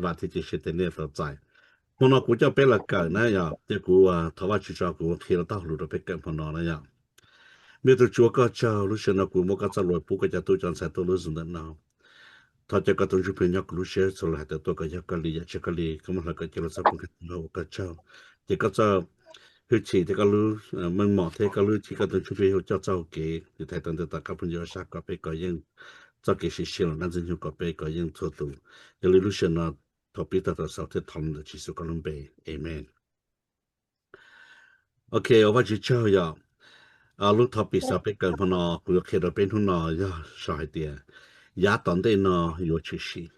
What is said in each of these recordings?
vam thiab cia siab tias nej tau txais. Hmo no kuv coj peb los kawm na yom, ces kuv thov Vajtswv tso kuv qhia rau taub hau lus rau peb kawm hmo no na yom. Me tug Tswv, ua koj tsaug, lub sij hawm no kuv muab koj txoj lus pub koj cov tub cov ntxhais tuaj lub zoo ntawm no. Thov caw koj tus Ntsuj Plig nyob kuv lub siab txhua lub hais tias tuaj kom yog koj li, yam tsiv koj li, koj muab hlawv koj cia lub txoj pov kheej ua koj tsaug. Ces koj txoj hwj chim thiab koj lub meej mom thiab koj lub hwj chim koj tus Ntsuj Plig hu coj txoj hau kev tiv thaiv tau ntawm koj phooj ywg sab kom peb kov yeej txoj kev sim siab los dab ntxwg nyoog kom peb kov yeej txhua tus. Yog li lub sij hawm no thov pib tag tau xaus thiab thov ntawm Tswv Yexus koj lub npe, amen. Ok, ua Vajtswv tsaug yom. Lub topic xaus peb kawm hmo no kuv yuav qhia rau peb hnub no yog sau hais tias yav tom ntej no yuav tshwm sim.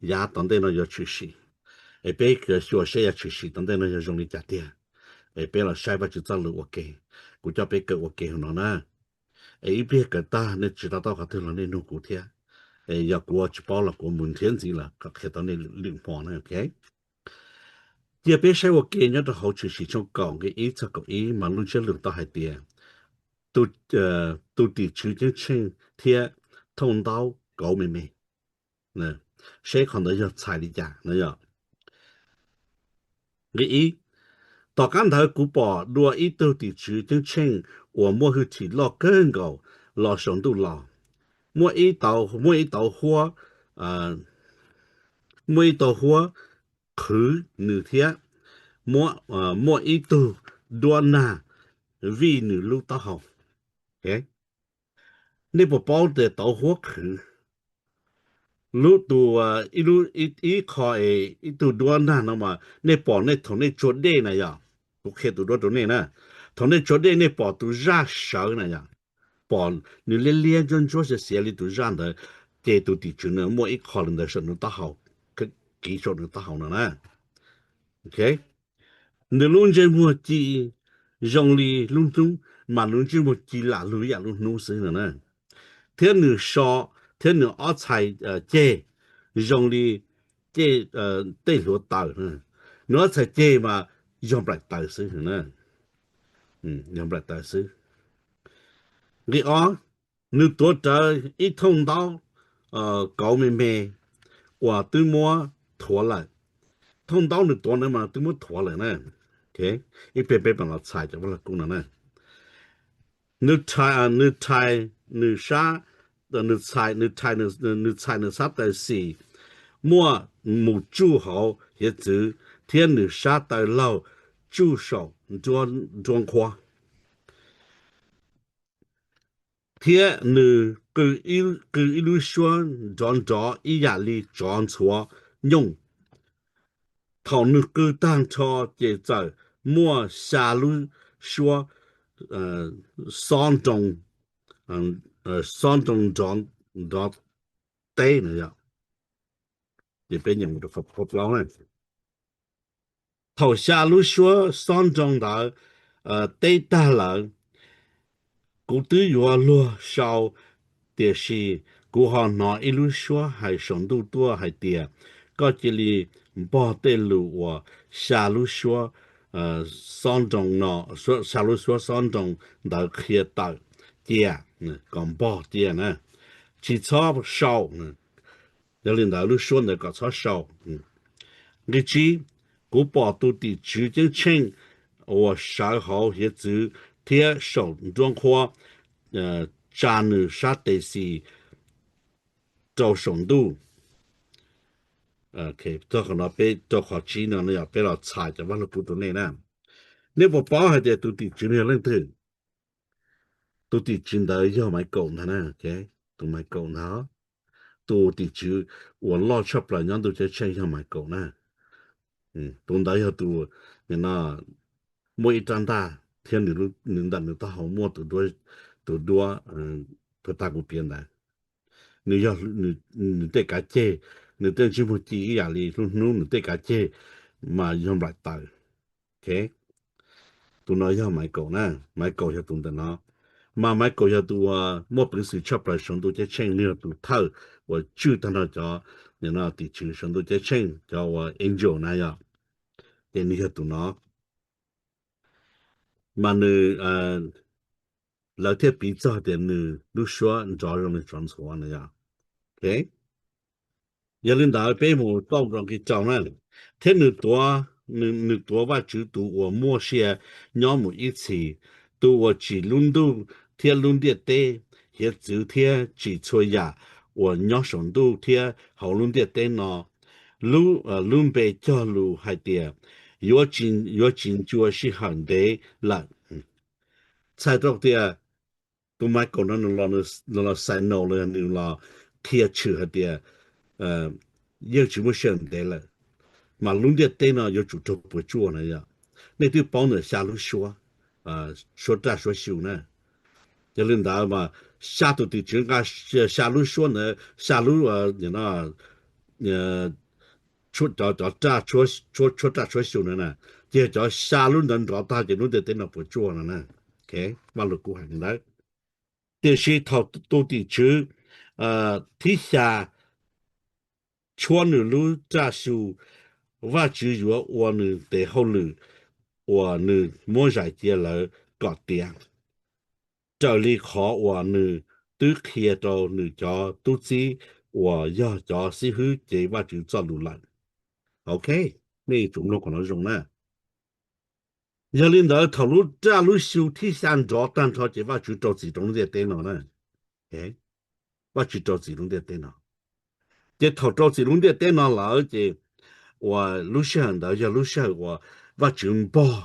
Yav tom ntej no yuav tshwm sim. Es peb xyuas seb yav tshwm sim tom ntej no yog zoo li cas tiag. Es peb los saib Vajtswv txoj lus ua ke. Kuv coj peb kawm ua ke hauv no na. Es ib pliag kawm tag nej tsis to taub qhov twg los nej nug kuv thiab. Es yog kuv tsis paub los kuv mus nrhiav ntxiv los kom qhia tau nej lwm hmo na, ok. Cia peb saib ua ke nyob rau hauv Tshwm Sim tshooj kaum nqe ib txog kaum ib mas lub ntsiab lus tau hais tias tus tim tswv ceeb tsheej thiab thooj ntaub kauv me me. Seb qhov ntawd yog txhais li cas na yom. Nqe ib, tom qab ntawd kuv pom dua ib tug tim tswv ceeb tsheej uas muaj hwj chim loj kawg nkaus los saum ntuj los. Muaj ib tauv, muaj ib tauv huab, muaj ib tauv huab qhwv nws thiab muaj ib tug duab nag vij nws lub taub hau. Nej puas paub tias tauv huab qhwv lub tus ib qho es ib tug duab nag no mas nej pom nej thaum nej tsua dej na yom. Kuv qhia tus duab rau nej na. Thaum nej tsua dej nej pom tus zaj sawv na yom, pom nws liab liab ntsuab ntsuab xiav xiav li tus zaj ntawd, ces tus tim tswv na muaj ib qho li ntawd saum nws taub hau, kiv saum nws taub hau no na. Ok, nws lub ntsej muag ci zoo li lub hnub, mas nws lub ntsej muag ci lam lug ib yam lub hnub xwb no na. Thiab nws so, thiab nws ob txhais ceg zoo li tej hluav taws. Nws ob txhais ceg mas yog nplaim taws xwb, yog nplaim taws xwb. Nqe ob, nws tuav rawv ib thooj ntaub kauv me me uas twb muab thuav lawm. Thooj ntaub nws tuav ntawd mas twb muab thuav lawm na. Ib pliag peb mam los txhais cov vaj lug kub no na. Nws, nws, nws sab, nws txhais, nws txhais nws sab taw xis muaj mus tsuj hauv hiav txwv, thiab nws sab taw laug tsuj saum nruab nqhuab. Thiab nws qw ib lub suab nrov nrov ib yam li tsov ntxhuav nyooj. Thaum nws qw tag nrho ces txawm muaj xya lub suab xob nroo, xob nroo nrov teb na yom. Ces peb nyeem mus rau qhov plaub na. Thaum xya lub suab xob nroo ntawd teb tag lawm, kuv twb yuav luag sau, tiam sis kuv ho hnov ib lub suab hais saum ntuj tuaj hais tias, koj cia li npog tej lus uas xya lub suab xob nroo no, xya lub suab xob nroo ntawd qhia tawm cia, kom npog cia na, tsis txhob sau. Yog li ntawd lub suab ntawd kom txhob sau. Nqe tsib, kuv pom tus tim tswv ceeb tsheej uas sawv hauv hiav txwv thiab saum nruab nqhuab tsa nws sab tes xis rau saum ntuj. Txog qhov no peb rau qhov tsib no yog peb los txhais cov vaj lug kub rau nej na. Nej puas paub hais tias tus tim tswv no yog leej twg? Tus tim tswv ntawd yog Michael ntag na. Tus Michael ntag, tus tim tswv uas loj tshaj plaws nyob ntuj ceeb tsheej yog Michael na. Tus ntawd yog tus muaj ib rab ntaj thiab nws ntawm nws taub hau muaj tus duab, tus tag kuv piav ntawd. Nws yog, nws tej kav ceg, nws tej ntsej muag ci ib yam li lub hnub, nws tej kav ceg mas yog nplaim taws. Tus no yog Michael na, Michael yog tus ntawm no. Mas Michael yog tus uas muaj peev xwm tshaj plaws saum ntuj ceeb tsheej, nws yog tus thawj uas tswj tag nrho cov tim tswv saum ntuj ceeb tsheej, cov uas angel na yom. Ces nws yog tus no. Mas nws, lawv thiaj piv txog tias nws lub suab nrov zoo li tsov ntxhuav no yom. Yog li ntawd peb mus txoj nqe rau na, thiab nws tuav, nws, nws tuav Vajtswv tus uas muaj sia nyob mus ib txhis, tus uas tsim lub ntuj thiab lub ntiaj teb, hiav txwv thiab tsim txhua yam uas nyob saum ntuj thiab hauv lub ntiaj teb no, lub, lub npe cog lus hais tias, yuav tsis, yuav tsis ncua sij hawm ntev lawm. Txhais tau tias tus Michael no nws los, nws los xais no los nws los qhia tshwm hais tias yeej tsis muaj sij hawm ntev lawm, mas lub ntiaj teb no yuav tsum raug puas tsuaj na yom. Nej twb paub ntawm xya lub suab, suab raj suab xyu na. Yog li ntawd mas xya tus tim tswv nqa xya lub suab ntawd, xya lub, cov, cov raj, tshuab raj tshuab xyu na, ces yog cov xya lub ntawd nrov tag ces lub ntiaj teb no puas tsuaj no na. Vaj Lug Kub hais li ntawd. Tiam sis thaum tus tim tswv thib xya tshuab nws lub raj xyu, Vajtswv yuav ua nws tes hauj lwm uas nws muab zais cia lawm kom tiav, raws li qhov uas nws twb qhia rau nws cov tub txib uas yog cov xib hwb cev Vajtswv txoj lus lawm. Ok, nej tsum mloog qhov no zoo na. Yog li ntawd thaum lub raj lub xyu thib xya nrov tag nrho ces Vajtswv rau txim rau lub ntiaj teb no na. Vajtswv rau txim lub ntiaj teb no. Ces thaum rau txim lub ntiaj teb no lawm ces uas lub sij hawm ntawd yog lub sij hawm uas Vajtswv npog,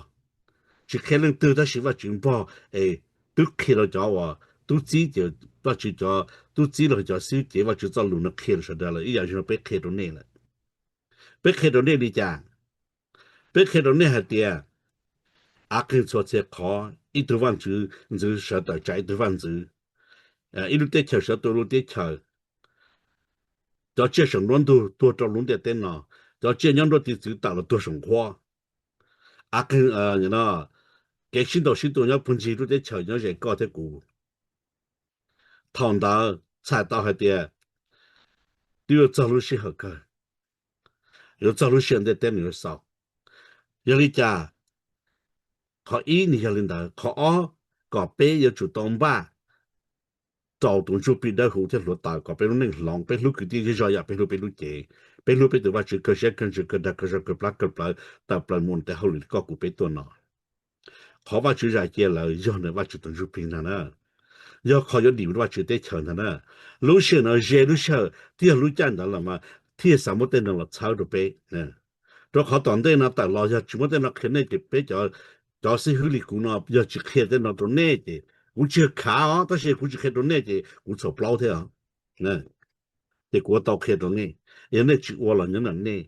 tsis qhia leej twg tab sis Vajtswv npog es twb qhia rau cov uas tub txib, ces Vajtswv cov tub txib los cov xib hwb cev Vajtswv txoj lus no qhia rau sawv daws lawm ib yam li no peb qhia rau nej lawm. Peb qhia rau nej li cas? Peb qhia rau nej hais tias av qeeg txhua txhia qhov, ib tug vaj ntxwv, ntxwv sawv tawm tsa ib tug vaj ntxwv, ib lub teb chaws sawv tau lub teb chaws, cov tsiaj saum nruab ntug tuag rau lub ntiaj teb no, cov tsiaj nyob nruab tiv txwv tawm los tuag saum nqhuab. Av qeeg, kev sib ntaus sib tua nyob puag ncig lub teb chaws nyob ze koj thiab kuv. Thaum ntawd txhais tau hais tias twb yuav txog lub sij hawm kawg, yuav txog lub sij hawm ntiaj teb nws yuav xaus. Yog li cas? Qhov ib nws yog li ntawd, qhov ob kom peb yuav tsum tau npaj rau tus ntsuj plig dawb huv thiab hluav taws kom peb lub neej hloov, peb hlub kwv tij zej zog yam peb hlub peb lub cev, peb hlub peb tus Vajtswv kawg siab kawg ntsws kawg dag kawg zog kawg plab kawg plawv tawm plaws mus tes hauj lwm koj kuv peb tuaj no. Qhov Vajtswv zais cia lawm yog nws Vajtswv tus ntsuj plig ntag na. Yog qhov yuav dim Vajtswv teb chaws ntag na. Lub sij hawm no ze lub sij hawm thiaj yog lub caij ntawd los mas thiaj xav muab tej no los txhawb rau peb. Rau qhov tom ntej no tawm los yog tsis muab tej no qhia nej ces peb cov xib hwb li kuv no yog tsis qhia tej no rau nej ces kuv tsis khav os, tab sis kuv tsis qhia rau nej ces kuv txhaum plaub thiab os. Ces kuv tau qhia rau nej, yog nej tsis ua los nyob ntawm nej,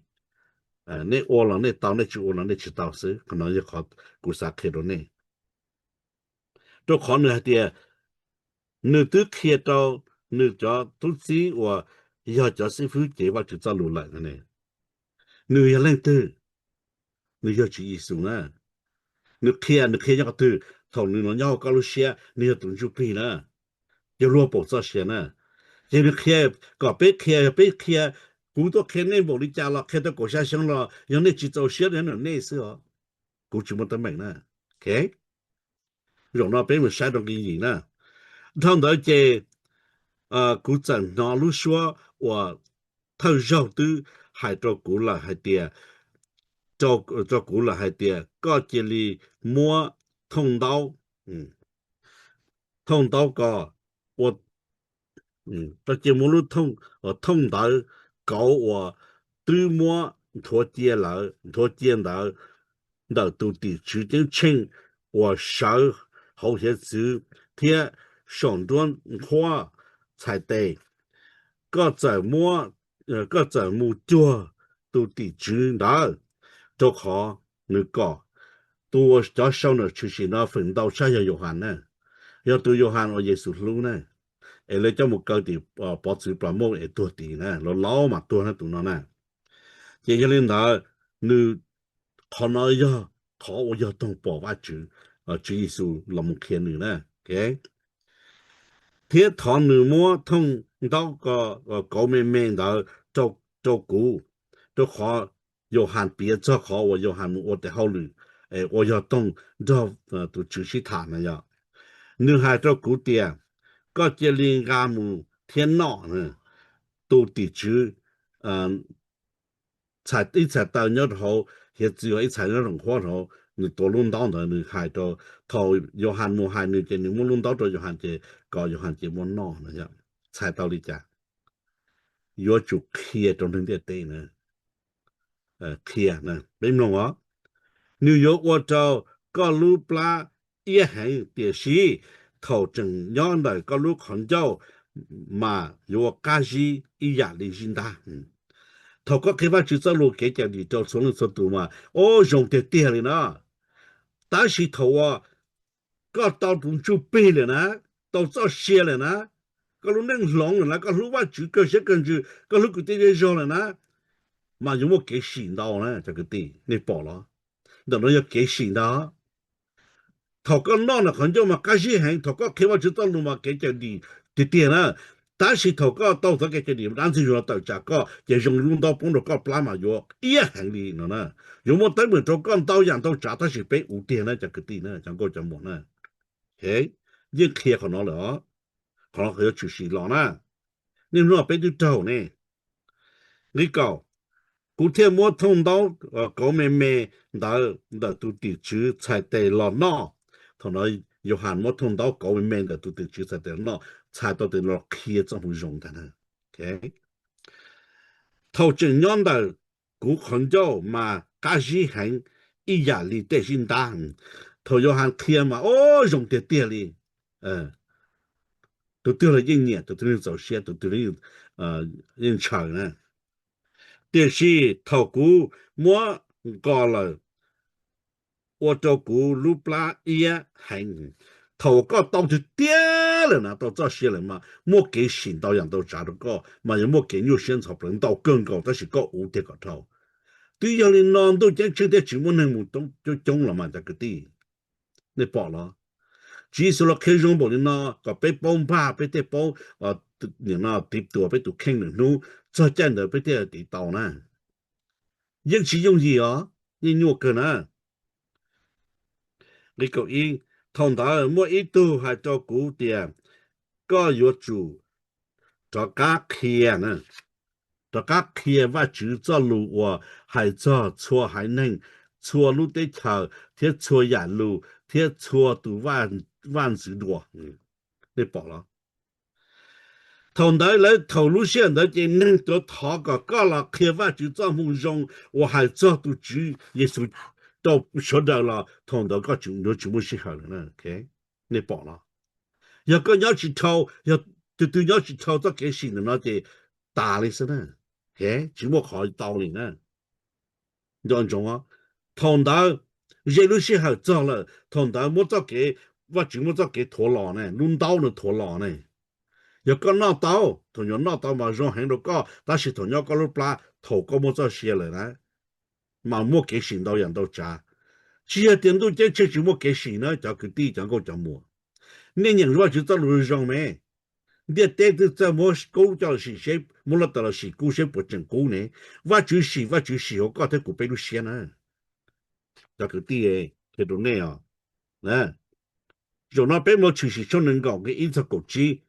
nej ua los nej tau, nej tsis ua los nej tsis tau xwb. Qhov no yog qhov kuv xav qhia rau nej. Rau qhov nws hais tias nws twb qhia rau nws cov tub txib uas yog cov xib fwb cev Vajtswv txoj lus lawm. Nws yog leej twg? Nws yog Tswv Yexus na. Nws qhia, nws qhia nyob qhov twg? Thaum nws los nyob hauv koj lub siab, nws yog tus ntsuj plig na, yog luag pom txoj sia na. Ces nws qhia kom peb qhia, yog peb qhia, kuv tuaj qhia nej npaum li cas los qhia tau kaum xya xyoo los yog nej tsis txaus siab nyob ntawm nej xwb os, kuv tsis muaj teeb meem na. Zaum no peb mus saib rau nqi yim na. Dhau ntawd ces kuv txawm hnov lub suab uas thawj zaug twb hais rau kuv lawm hais tias, rau kuv lawm hais tias koj cia li muab thooj ntaub, thooj ntaub ko ua, koj cia muab lub thooj ntawd kauv uas twb muab nthuav cia lawm, nthuav cia ntawd ntawm tus tim tswv ceeb tsheej uas sawv hauv hiav txwv thiab saum nruab nqhuab txhais tes. Koj txawm muab, koj txawm mus cuag tus tim tswv ntawd, rau qhov nws kom. Tus uas cov sau ntawm tshwm sim no feem ntau tshaj yog Yauhas na, yog tus Yauhas uas Yexus hlub na, es lawv coj mus kaw tim pov txwv Plas Mauj es tuag tid na, laus laus mas tuag na tus no na. Ces yog li ntawd, nws, qhov no yog qhov uas yog toog pom Vajtswv, Tswv Yexus los mus qhia nws na. Thiab thov nws muab thooj ntaub ko kauv me me ntawd rau kuv, rau qhov Yauhas piav txog qhov uas Yauhas mus ua tes hauj lwm, ua yog toog nrog tus Tswv sib tham na yog. Nws hais rau kuv tias, koj cia li nqa mus thiab noj. Tus tim tswv txhais ib txhais taw nyob rau hauv hiav txwv, ib txhais nyob rau huab rau, nws tuav lub ntaub ntawd nws hais rau, thaum Yauhas mus hais nws ces nws muab lub ntaub rau Yauhas ces kom Yauhas ces muab noj no. Txhais tau li cas? Yuav tsum qhia rau neeg ntiaj teb na. Qhia, peb mloog os. Nws yuav ua rau koj lub plab iab heev, tiam sis thaum tseem nyob ntawm koj lub qhov ncauj mas yuav ua qab zib ib yam li zib ntab. Thaum koj qhia Vajtswv txoj lus kev cawm dim rau txhua leej txhua tus mas, o, zoo tiag tiag li na. Tab sis thaum uas koj tau tus ntsuj plig lawm na, tau txoj sia lawm na, koj lub neej hloov lawm na, koj hlub Vajtswv kawg siab kawg ntsws, koj hlub kwv tij zej zog lawm na, mas yuav muaj kev sim ntau na cov kwv tij, nej pom los? Ntawm no yog kev sim ntau. Thaum koj noj ntawm qhov ncauj mas qab zib heev, thaum koj qhia Vajtswv txoj lus mas kev cawm dim tiag tiag na. Tab sis thaum koj tau txoj kev cawm dim, dab ntxwg nyoog los tawm tsam koj ces zoo li lub ntaub poob rau koj plab mas yuav iab heev li no na. Yuav muaj teeb meem rau koj ntau yam ntau tsav, tab sis peb ua tiag na cov kwv tij na, cov nkauj cov muam na. Yeej qhia qhov no lawm os. Qhov no qhov yuav tshwm sim los na. Nej mloog, peb twb raug ne. Nqe kaum, kuv thiaj muab thooj ntaub kauv me me ntawd ntawm tus tim tswv txhais tes los noj. Thaum no Yauhas muab thooj ntaub kauv me me ntawm tus tim tswv txhais tes los noj, txhais tau tias los qhia txoj moo zoo ntag na. Thaum tseem nyob ntawm kuv qhov ncauj mas qab zib heev ib yam li tej zib ntab. Thaum Yauhas qhia mas, o, zoo tiag tiag li. Tus twg los yeej nyiam, tus twg yeej txaus siab, tus twg los yeej ntshaw na. Tiam sis thaum kuv muab nqos lawm, ua rau kuv lub plab iab heev. Thaum uas koj tau tiag tiag lawm na, tau txoj sia lawm mas muaj kev sim ntau yam ntau tsav rau koj, mas yuav muaj kev nyuaj siab ntxhov plawv ntau kawg nkaus, tab sis koj ua tiag kom dhau. Twb yog li no ntuj ceeb tsheej thiaj tsis muaj neeg mus coob coob los mas cov kwv tij. Nej pom los? Tswv Yexus los qhia zoo npaum li no kom peb paub npaj, peb thiaj paub tiv tuam peb tus kheej lwm hnub, txog caij ntawd peb thiaj tiv tau na. Yeej tsis yooj yim os, yeej nyuaj kawg na. Nqe kaum ib, thaum ntawd muaj ib tug hais rau kuv tias, koj yuav tsum rov qab qhia, rov qab qhia Vajtswv txoj lus uas hais txog txhua haiv neeg, txhua lub teb chaws thiab txhua yam lus thiab txhua tus vaj ntxwv dua. Nej pom los? Thaum ntawd lawv thaum lub sij hawm ntawd ces neeg tuav thov kom koj los qhia Vajtswv txoj moo zoo uas hais txog tus Tswv Yexus rau sawv daws los thaum ntawd koj yuav tsis muaj sij hawm lawm. Nej pom los? Yog koj nyob tsis dhau, yog tus twg nyob tsis dhau txoj kev sim ntawm no ces tas li xwb na. Tsis muaj qhov tau li na. Nco ntsoov, thaum ntawd ze lub sij hawm txog lawm, thaum ntawd muab txoj kev, Vajtswv muab txoj kev thuav los ne, lub ntaub no thuav los ne. Yog koj noj tau, thaum nyuam noj tau mas zoo heev rau koj, tab sis thaum nyob koj lub plab, thaum koj muaj txoj sia lawm na, mas muaj kev sim ntau yam ntau tsav. Tsis yog tias ntuj ceeb tsheej tsis muaj kev sim na cov kwv tij cov nkauj cov muam. Nej nyeem Vajtswv txoj lus zoo me, ntiaj teb twb txawj muab kub coj los sim seb, muab lab tas los sim kub seb puas tseem kub ne. Vajtswv sim, Vajtswv sim hauv koj thiab kuv peb lub siab na. Cov kwv tij, qhia rau nej os. Zaum no peb mus tshwm sim tshooj nees nkaum nqe ib txog kaum tsib,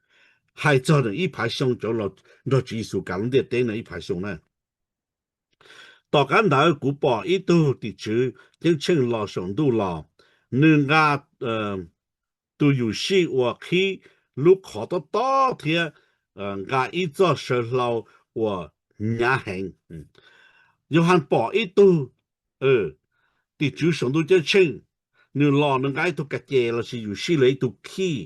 hais txog ib phav xyoo cov nrog Tswv Yexus kav lub ntiaj teb no ib phav xyoo na. Tom qab ntawd kuv pom ib tug tim tswv ceeb tsheej los saum ntuj los, nws nqa tus yuam sij uas qhib lub qhov tob tob thiab nqa ib txoj saw hlau uas hnyav heev. Yauhas pom ib tug tim tswv saum ntuj ceeb tsheej, nws los nws nqa ib tug ka ces lossis yuam sij los ib tug khij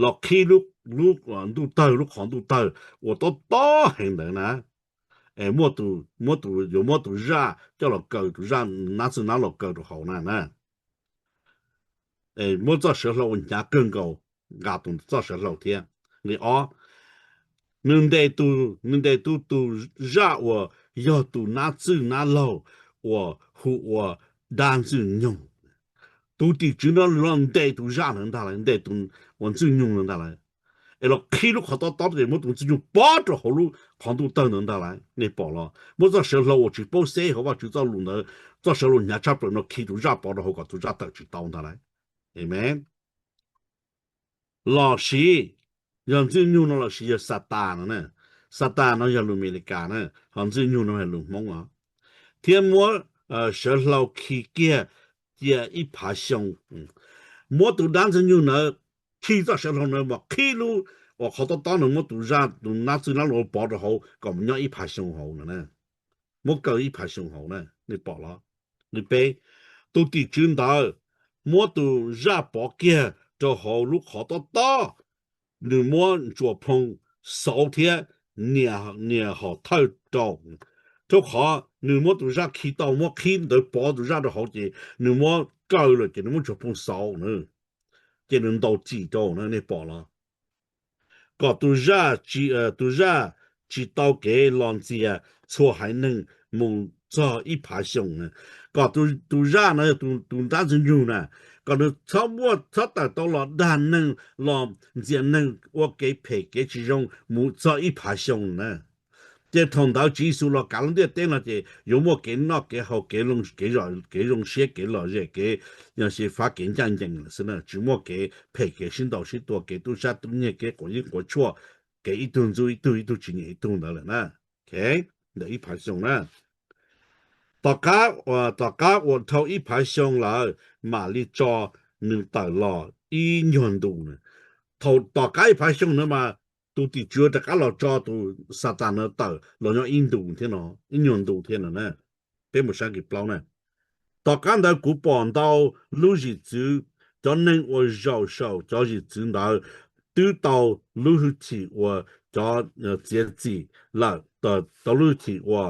los qhib lub ntuj tawg, lub qhov ntuj tawg uas tob tob heev ntawd na. Es muab tus, yuav muab tus zaj coj los kaw, tus zaj nab txwj nab los kaw rau hauv na na. Muab txoj saw hlau uas hnyav kawg nkaus nqa tus txoj saw hlau thiab. Nqe ob, nws ntes tus, nws ntes tus, tus zaj uas yog tus nab txwj nab laug uas hu ua dab ntxwg nyoog. Tus tim tswv no los ntes tus zaj ntawd ntag lauj, ntes tus uas ntxwg nyoog ntawd ntag lauj. Es los qhib lub qhov tob tob ces muab tus ntxwg nyoog pov rau hauv lub qhov ntuj tawg ntawd ntag lauj. Nej pom los? Muab txoj saw hlau uas tsis paub xeb hauv Vajtswv txoj lus ntawd, txoj saw hlau hnyav tshaj plaws no khi tus zaj pov rau hauv kom tus zaj tawm tsis tau ntag lauj. Amees. Lossis yog ntxwg nyoog no lossis yog Xatas no na. Xatas no yog lus Amelikas na, ho Ntxwg Nyoog no yog lus Hmoob os. Thiab muab sawv hlau khi kiag cia ib phav xyoo. Muab tus dab Ntxwg Nyoog ntawd khi txoj sawv hlau ntawd mas qhib lub uas qhov tob tob ntawd, muab tus zaj, tus dab Ntxwg Nyoog ntawd pov rau hauv kom mus nyob ib phav xyoo hauv no na. Muab kaw ib phav xyoo hauv na, nej pom los? Nqe peb, tus tim tswv ntawd muab tus zaj pov kiag rau hauv lub qhov tob tob, nws muab ntsuas ploo xauv thiab nias hom thawj rau. Rau qhov nws muab tus zaj khi tau, muab qhib ntawd pov tus zaj rau hauv ces nws muab kaw lawm ces nws muab ntsuas ploo xauv na, ces nws ntaus cim rau na, nej pom los? Kom tus zaj tsis, tus zaj tsis tau kev los ntxias txhua haiv neeg mus txog ib phav xyoo na. Kom tus zaj no yog tus dab Ntxwg Nyoog na, kom nws txhob muaj, txhob tawm tau los dag neeg, los ntxias neeg ua kev phem kev tsis zoo mus txog ib phav xyoo na. Ces thaum ntawd Tswv Yexus los kav lub ntiaj teb no ces yuav muaj kev noj kev haus, kev zoo siab, kev lom zem, kev fav, kev ncaj ncees lawm xwb na, tsis muaj kev phem, kev sib ntaus sib tua, kev tub sab tub nyiag, kev quav yeeb quav tshuaj, kev ib tug ntxub ib tug, ib tug tsis nyiam ib tug ntawd lawm na. Ntawm ib phav xyoo na. Tom qab, tom qab uas dhau ib phav xyoo lawm mam li tso nws tawm los ib nyuag ntu na. Thaum tom qab ib phav xyoo na mas tus tim tswv rov qab los tso tus Xatas no tawm los nyob ib ntu thiab no, ib nyuag ntu thiab no na. Peb mus saib nqe plaub na. Tom qab ntawd kuv pom ntau lub zim txwv, cov neeg uas zaum saum cov zim txwv ntawd twb tau lub hwj chim ua cov txiav txim lawm, tau lub hwj chim ua,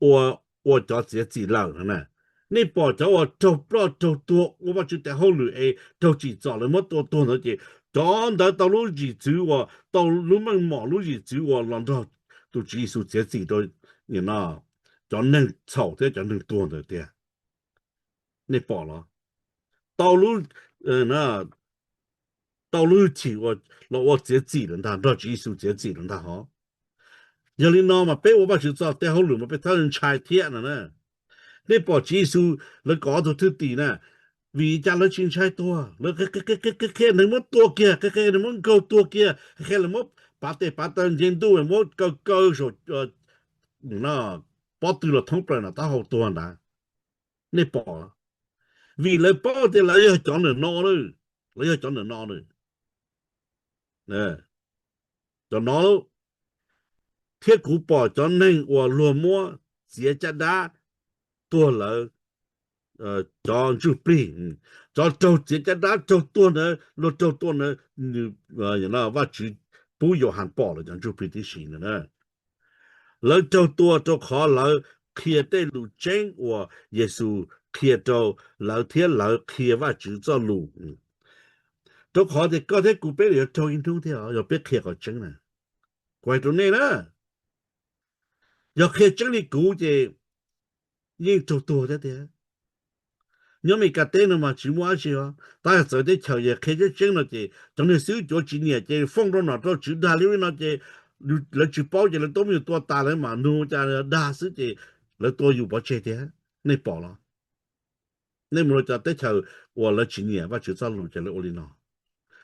ua, ua cov txiav txim lawm no na. Nej pom cov uas raug ploj raug tuag ua Vajtswv tes hauj lwm es raug tsim txom lawv muab tua tuag ntawd ces cov ntawd tau lub zim txwv uas tau lub meej mom lub zim txwv uas los nrog tus Tswv Yexus txiav txim rau cov neeg txhaum thiab cov neeg tuag ntawd tiag. Nej pom los? Tau lub, tau lub hwj chim los ua txiav txim lawm ntag, nrog Tswv Yexus txiav txim lawm ntag hos. Yog li no mas peb ua Vajtswv txoj tes hauj lwm mas peb thawj ntshai thiab no na. Nej pom Tswv Yexus lawv kom ob tug thwj tim na, vim cas lawv tsis ntshai tuag, lawv qhia neeg muab tua kiag, qhia neeg muab nkaug tuag kiag, qhia lawv muab pav tes pav taw nce ntuj, muab kaw kaw saum pob tw los thoob plaws no taub hau tuag ntag. Nej pom, vim lawv paub tias lawv yog cov ntawm no, lawv yog cov ntawm no, cov no. Thiab kuv pom cov neeg uas luag muab txiav caj dab tuag lawv cov ntsuj plig, cov raug txiav caj dab raug tuag ntawd, luag raug tua ntawd, Vajtswv pub Yauhas pom lawv cov ntsuj plig tib si no. Lawv raug tua rau qhov lawv qhia tej lus tseeb uas Yexus qhia rau lawv thiab lawv qhia Vajtswv txoj lus. Rau qhov tias koj thiab kuv peb yuav raug ib hnub thiab yog peb qhia qhov tseeb na. Kuv hais rau nej na, yog qhia tseeb li kuv ces yeej raug tuag thiab tiag. Nyob Meskas teb no mas tsis muaj dab tsi os, tab yog txawv teb chaws es qhia tseeb tseeb no ces cov neeg xib hwb cuav tsis nyiam ces foob rau nom rau tswv dag li no ces lawv tsis paub ces lawv tuaj muab yus tua tas lawv mam nug cas dag xwb ces lawv tua yus pov tseg tiag. Nej pom los? Nej mus rau cov teb chaws uas lawv tsis nyiam Vajtswv txoj lus ces lawv ua li no.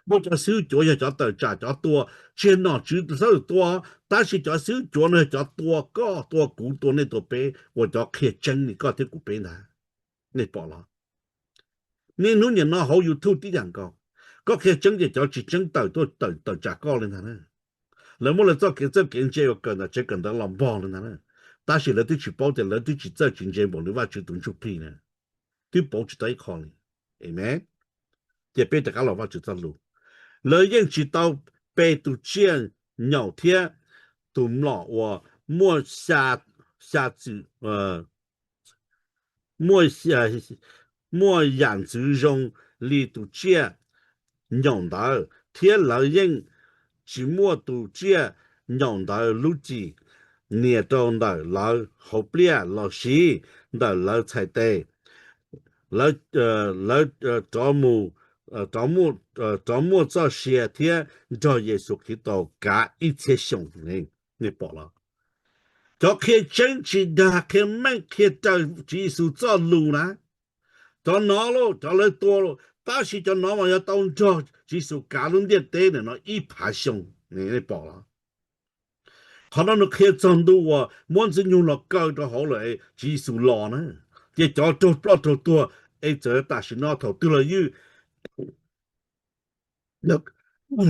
Muaj cov xib hwb cuav yog cov tawm tsam cov tua, tsis yog nom tswv xab lwm tua, tab sis cov xib hwb cuav no yog cov tua koj tua kuv tua nej tua peb uas cov qhia tseeb li koj thiab kuv peb ntag. Nej pom los? Niaj hnub nim no hauv YouTube tib yam nkaus, koj qhia tseeb ces cov tsis tseeb tawm tuaj tawm tsam koj li ntag na. Lawv muab lawv txoj kev txawj kev ntse uas kawm ntawm tsev kawm ntawv los npog li ntag na. Tab sis lawv twb tsis paub tias lawv twb tsis txawj tsis ntse npaum li Vajtswv tus ntsuj plig na. Twb pauv tsis tau ib qho li. Amen. Ces peb rov qab los Vajtswv txoj lus. Lawv yeej tsis tau pe tus tsiaj nyaum thiab tus mlom uas muaj xya, xya txwm, muaj, muaj yam ntxwv zoo li tus tsiaj nyaum ntawd, thiab lawv yeej tsis muab tus tsiaj nyaum ntawd lub cim nias rau ntawm lawv hauv pliaj los sis ntawm lawv txhais tes. Lawv, lawv rov mus, rov muaj txoj sia thiab nrog Yexus Khetos kav ib txhiab xyoo. Nej pom los? Cov qhia tseeb tsis dag, qhia meej qhia raws Tswv Yexus txoj lus na, cov no lauj, cov lawv tua lauj, tab sis cov no mas yog tau nrog Tswv Yexus kav lub ntiaj teb ntawm no ib phav xyoo. Nej pom los? Qhov no nws qhia txog ntu uas muab Ntxwg Nyoog no kaw rau hauv lawm es Tswv Yexus los na. Ces cov raug ploj raug tuag es txawm tam sim no thaum twg los ywj,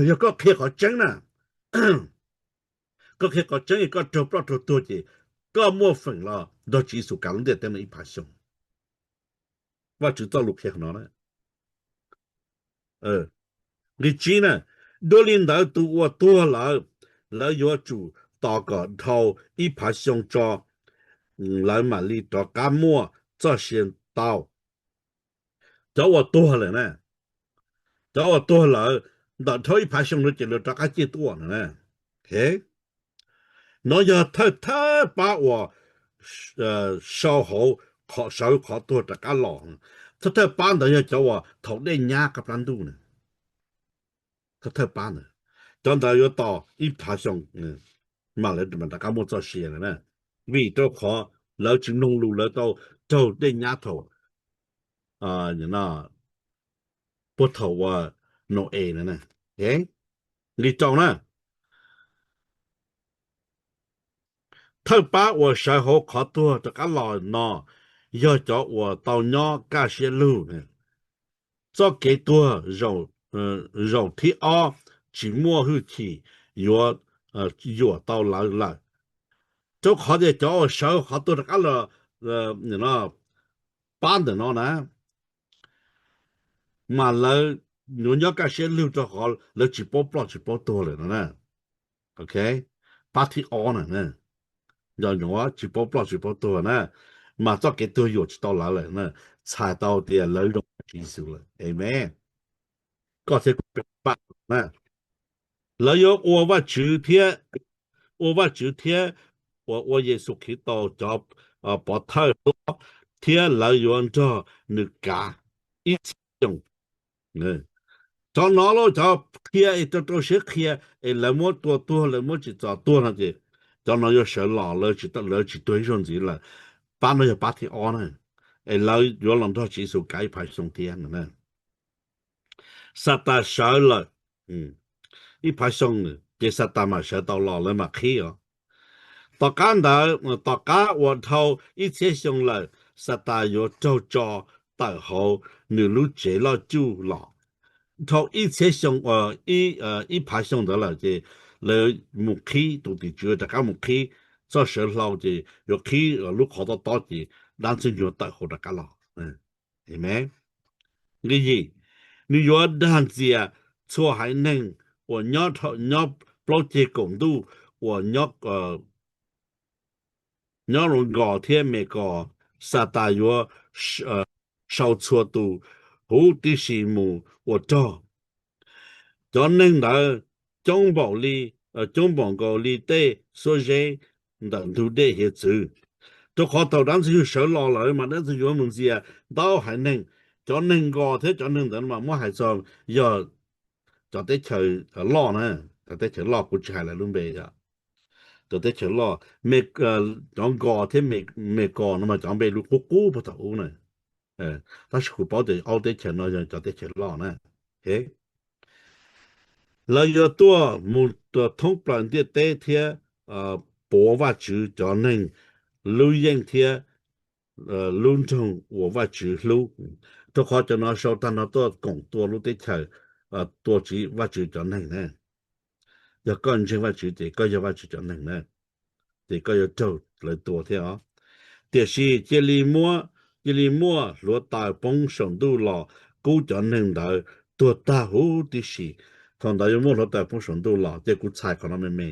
yog koj qhia qhov tseeb na, koj qhia qhov tseeb es koj raug ploj raug tuag ces koj muaj feem los nrog Tswv Yexus kav lub ntiaj teb no ib phav xyoo. Vajtswv txoj lus qhia no na. Nqe tsib na, dua li ntawd tus uas tuag lawm, lawv yuav tsum tos kom dhau ib phav xyoo tso, lawv mam li rov qab muaj txoj sia tau. Cov uas tuag lawm na, cov uas tuag lawm ntawm dhau ib phav xyoo no ces lawv rov qab ciaj tuaj no na. Nov yog thawj thawj pab uas sau hauv, sawv qhov tuag rov qab los. Thawj thawj pab ntawd yog cov uas thaum dej nyab qab plab ntuj na. Thawj thawj pab ntawd, cov ntawd yuav tos ib phav xyoo mas lawv rov qab muaj txoj sia na. Vim rau qhov lawv tsis mloog lus, lawv tau raug dej nyab thaum, puag thaum uas Nau-es na. Nqe rau na, thawj pab uas sawv hauv qhov tuag rov qab los no yog cov uas tau nyob kaj siab lug. Txoj kev tuag zaum thib ob tsis muaj hwj chim yuav yuam tau lawv lawm, rau qhov tias cov uas sawv qhov tuag rov qab los pab ntawm no na, mas lawv yuav nyob kaj siab lug rau qhov lawv tsis paub ploj tsis paub tuag lawm no na. Pab thib ob na, nco ntsoov, tsis paub ploj tsis paub tuag na, mas txoj kev tuag yuam tsis tau lawv lawm na, txhais tau tias lawv zoo Tswv Yexus lawm. Amen. Koj thiab kuv pab na, lawv yuav ua Vajtswv thiab, ua Vajtswv thiab uas ua Yexus Khetos cov pov thawj hlob, thiab lawv yuav nrog nws kav ib txhiab xyoo. Cov no los cov qhia es rau rau siab qhia es lawv muab tua tuag, lawv muab tsim txom tuag no ces cov no yuav sawv los, lawv tsis tuag ib zaug ntxiv lawm. Pab no yog pab thib ob na, es lawv yuav los nrog Tswv Yexus kav ib phav xyoo thiab no. Xatas sawv lawm ib phav xyoo ces Xatas mam sawv tau los, lawv mam qhib os. Tom qab ntawd, tom qab uas dhau ib txhiab xyoo lawm, Xatas yuav raug tso tawm hauv nws lub tsev loj cuj los. Dhau ib txhiab xyoo, ib phav xyoo ntawd lawm ces lawv mus qhib, tus tim tswv rov qab mus qhib txoj sawv hlau ces yuav qhib lub qhov tob tob ces dab ntxwg nyoog tawm hauv rov qab los. Amen. Nqe yim, nws yuav dag ntxias txhua haiv neeg uas nyob plaub ceg kaum ntuj uas nyob Nkoos thiab Megos. Xatas yuav sau txhua tus huv tib si mus ua rog. Cov neeg ntawd coob npaum li, coob npaum nkaus li tej xuab zeb ntawm ntug dej hiav txwv. Rau qhov thaum dab ntxwg nyoog sawv los lawm mas dab ntxwg nyoog yuav mus ntxias ntau haiv neeg. Cov neeg Nkos thiab cov neeg ntawd mas muab hais txog yog cov teb chaws loj na, cov teb chaws loj kuv tsis hais lawv lub npe. Cov teb chaws loj, cov Nkos thiab Megos no mas cov npe lus qub qub puag thaum ub na. Tab sis kuv paub tias ob teb chaws no yog cov teb chaws loj na. Lawv yuav tuaj mus thoob plaws ntiaj teb thiab puav Vajtswv cov neeg lub yeej thiab lub nroog uas Vajtswv hlub. Rau qhov cov no sau tag nrho tuaj koom tua lub teb chaws, tua Vajtswv cov neeg na. Yog koj ntseeg Vajtswv ces koj yog Vajtswv cov neeg na, ces koj yuav raug lawv tua thiab os. Tiam sis cia li muab, cia li muaj hluav taws poob saum ntuj los kub cov neeg ntawd tuag tag huv tib si. Thaum ntawd yuav muaj hluav taws poob saum ntuj los, ces kuv txhais qhov no me me.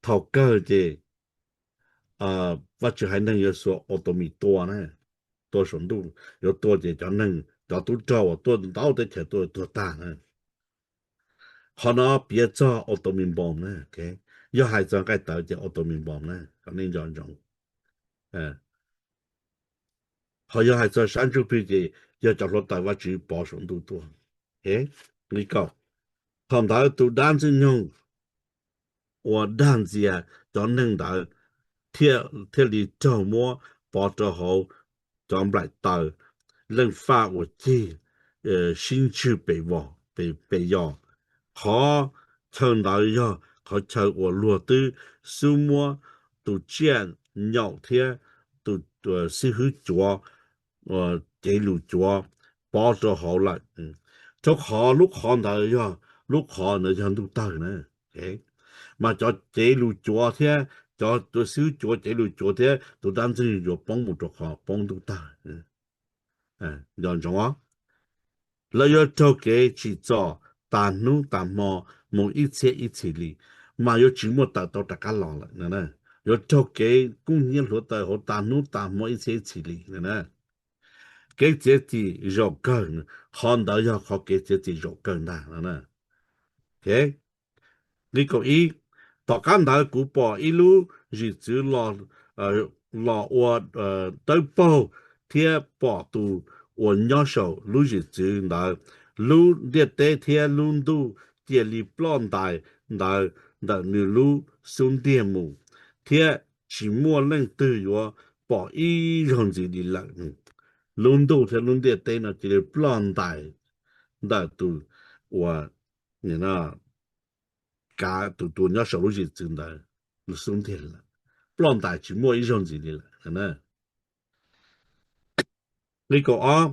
Thaum kawg ces Vajtswv haiv neeg yuav xuas auto mis tua na, tua saum ntuj, yuav tua ces cov neeg, cov tub rog uas tuaj ntau teb chaws tuaj tuag tag na. Qhov no piav txog auto mis npoos na. Yog hais txog nqaij tawv ces auto mis npoos na, kom nej nco ntsoov. Ho yog hais txog sab ntsuj plig ces yog cov hluav taws Vajtswv pov saum ntuj tuaj. Nqe kaum, thaum ntawd tus dab ntxwg nyoog uas dag ntxias cov neeg ntawd thiaj li raug muab pov rau hauv cov nplaim taws leej faj uas cig sib ntswg pes yos. Qhov chaw ntawd yog qhov chaw uas luag twb xub muab tus tsiaj nyaum thiab tus xib hwb cuav, cev lus cuav pov rau hauv lawm. Rau qhov lub qhov ntawd yog, lub qhov ntawd yog ntuj tawg na. Mas cov cev lus cuav thiab cov tus xib hwb cuav cev lus cuav thiab tus dab ntxwg nyoog yuav poob mus rau qhov poob ntuj tawg. Nco ntsoov, lawv yuav raug kev tsim txom tas hnub tas hmo mus ib txhiab ib txhis li, mas yuav tsis muaj tawm tau rov qab los lawm. Yuav raug kev kub hnyiab hluav taws hauv tas hnub tas hmo ib txhiab ib txhis li. Kev txiav txim zaum kawg, qhov ntawd yog qhov kev txiav txim zaum kawg ntag. Nqe kaum ib, tom qab ntawd kuv pom ib lub zim txwv los ua dawb paug thiab pom tus uas nyob saum lub zim txwv ntawd, lub ntiaj teb thiab lub ntuj cia li ploj ntais ntawm nws lub xub ntiag mus, thiab tsis muaj leej twg yuav pom ib zaug ntxiv li lawm. Lub ntuj thiab lub ntiaj teb no cia li ploj ntais ntawm tus uas kav tus tus nyob saum lub zim txwv ntawd lub xub ntiag lawm, ploj ntais tsis muaj ib zaug ntxiv li lawm. Nqe kaum ob,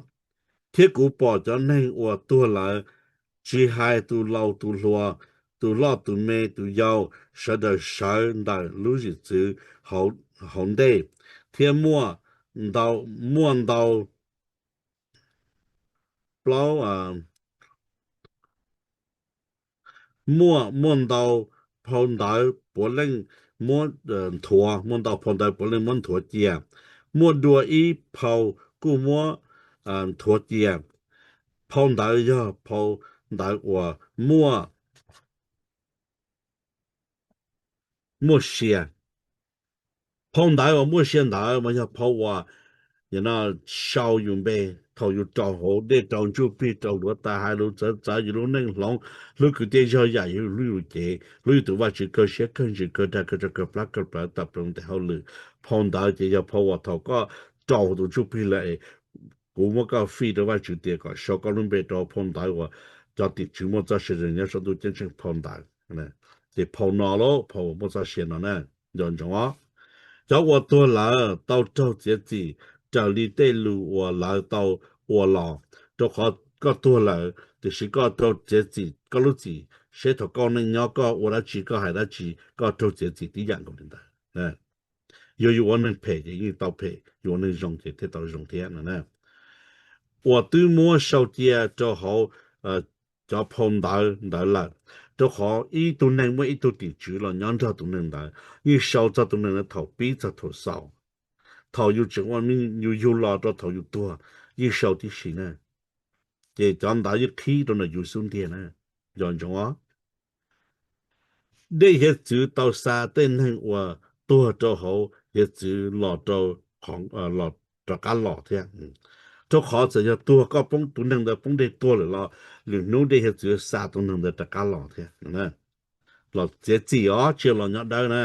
thiab kuv pom cov neeg uas tuag lawm, tsis hais tus laus tus hluas, tus loj tus me, tus yau, sawv daws sawv ntawm lub zim txwv hauv ntej, thiab muaj ntau, muaj ntau plaub, muaj, muaj ntau phau ntawv puav leej muab nthuav, muaj ntau phau ntawv puav leej muab nthuav cia, muaj dua ib phau kuj muab nthuav cia. Phau ntawd yog phau ntawv uas muaj, muaj sia. Phau ntawv uas muaj sia ntawd mas yog phau uas sau yus npe thaum yus rau hauv dej rau ntsuj plig rau hluav taws hais lus txawv txawv yus lub neej hloov, hlub kwv tij zog yam yus hlub yus cev, hlub yus tus Vajtswv kawg siab kawg ntsws kawg dag kawg tsawg kawg plab kawg plawv tawm plaws ntiaj hauj lwm. Phau ntawd ces yog phau uas thaum koj rau tus ntsuj plig lawm es kuv muab koj fij rau Vajtswv tias kom sau koj lub npe rau phau ntawv uas cov tim tswv muaj txoj sia nyob saum ntuj ceeb tsheej phau ntawv. Ces phau no lauj, phau uas muaj txoj sia no na, nco ntsoov os. Cov uas tuag lawm tau raug txiav txim raws li tej lus uas lawv tau ua los, rau qhov koj tuag lawm tiam sis koj raug txiav txim koj lub txim, seb thaum koj neej nyob koj ua dab tsi koj hais dab tsi koj raug txiav txim tib yam nkaus li ntawd. Yog yus ua neeg phem ces yeej tau phem, yus ua neeg zoo ces thiaj tau zoo thiab no na. Uas twb muab sau cia rau hauv cov phau ntawv ntawd lawm, rau qhov ib tug neeg muaj ib tug tim tswv los nyob nrog tus neeg ntawd, yeej sau txog tus neeg ntawd thaum pib txog thaum xaus, thaum yus tseem ua, yus yug los rau thaum yus tuag, yeej sau tib si na. Ces cov ntawd yeej qhib rau ntawm yus xub ntiag na. Nco ntsoov os, dej hiav txwv tau xa tej neeg uas tuag rau hauv hiav txwv los rau, los rov qab los thiab. Rau qhov txawm yog tuag koj poob, tus neeg ntawd poob dej tuag lawm los lwm hnub dej hiav txwv xa tus neeg ntawd rov qab los thiab, los txiav txim os, tsis yog los nyob dawb na.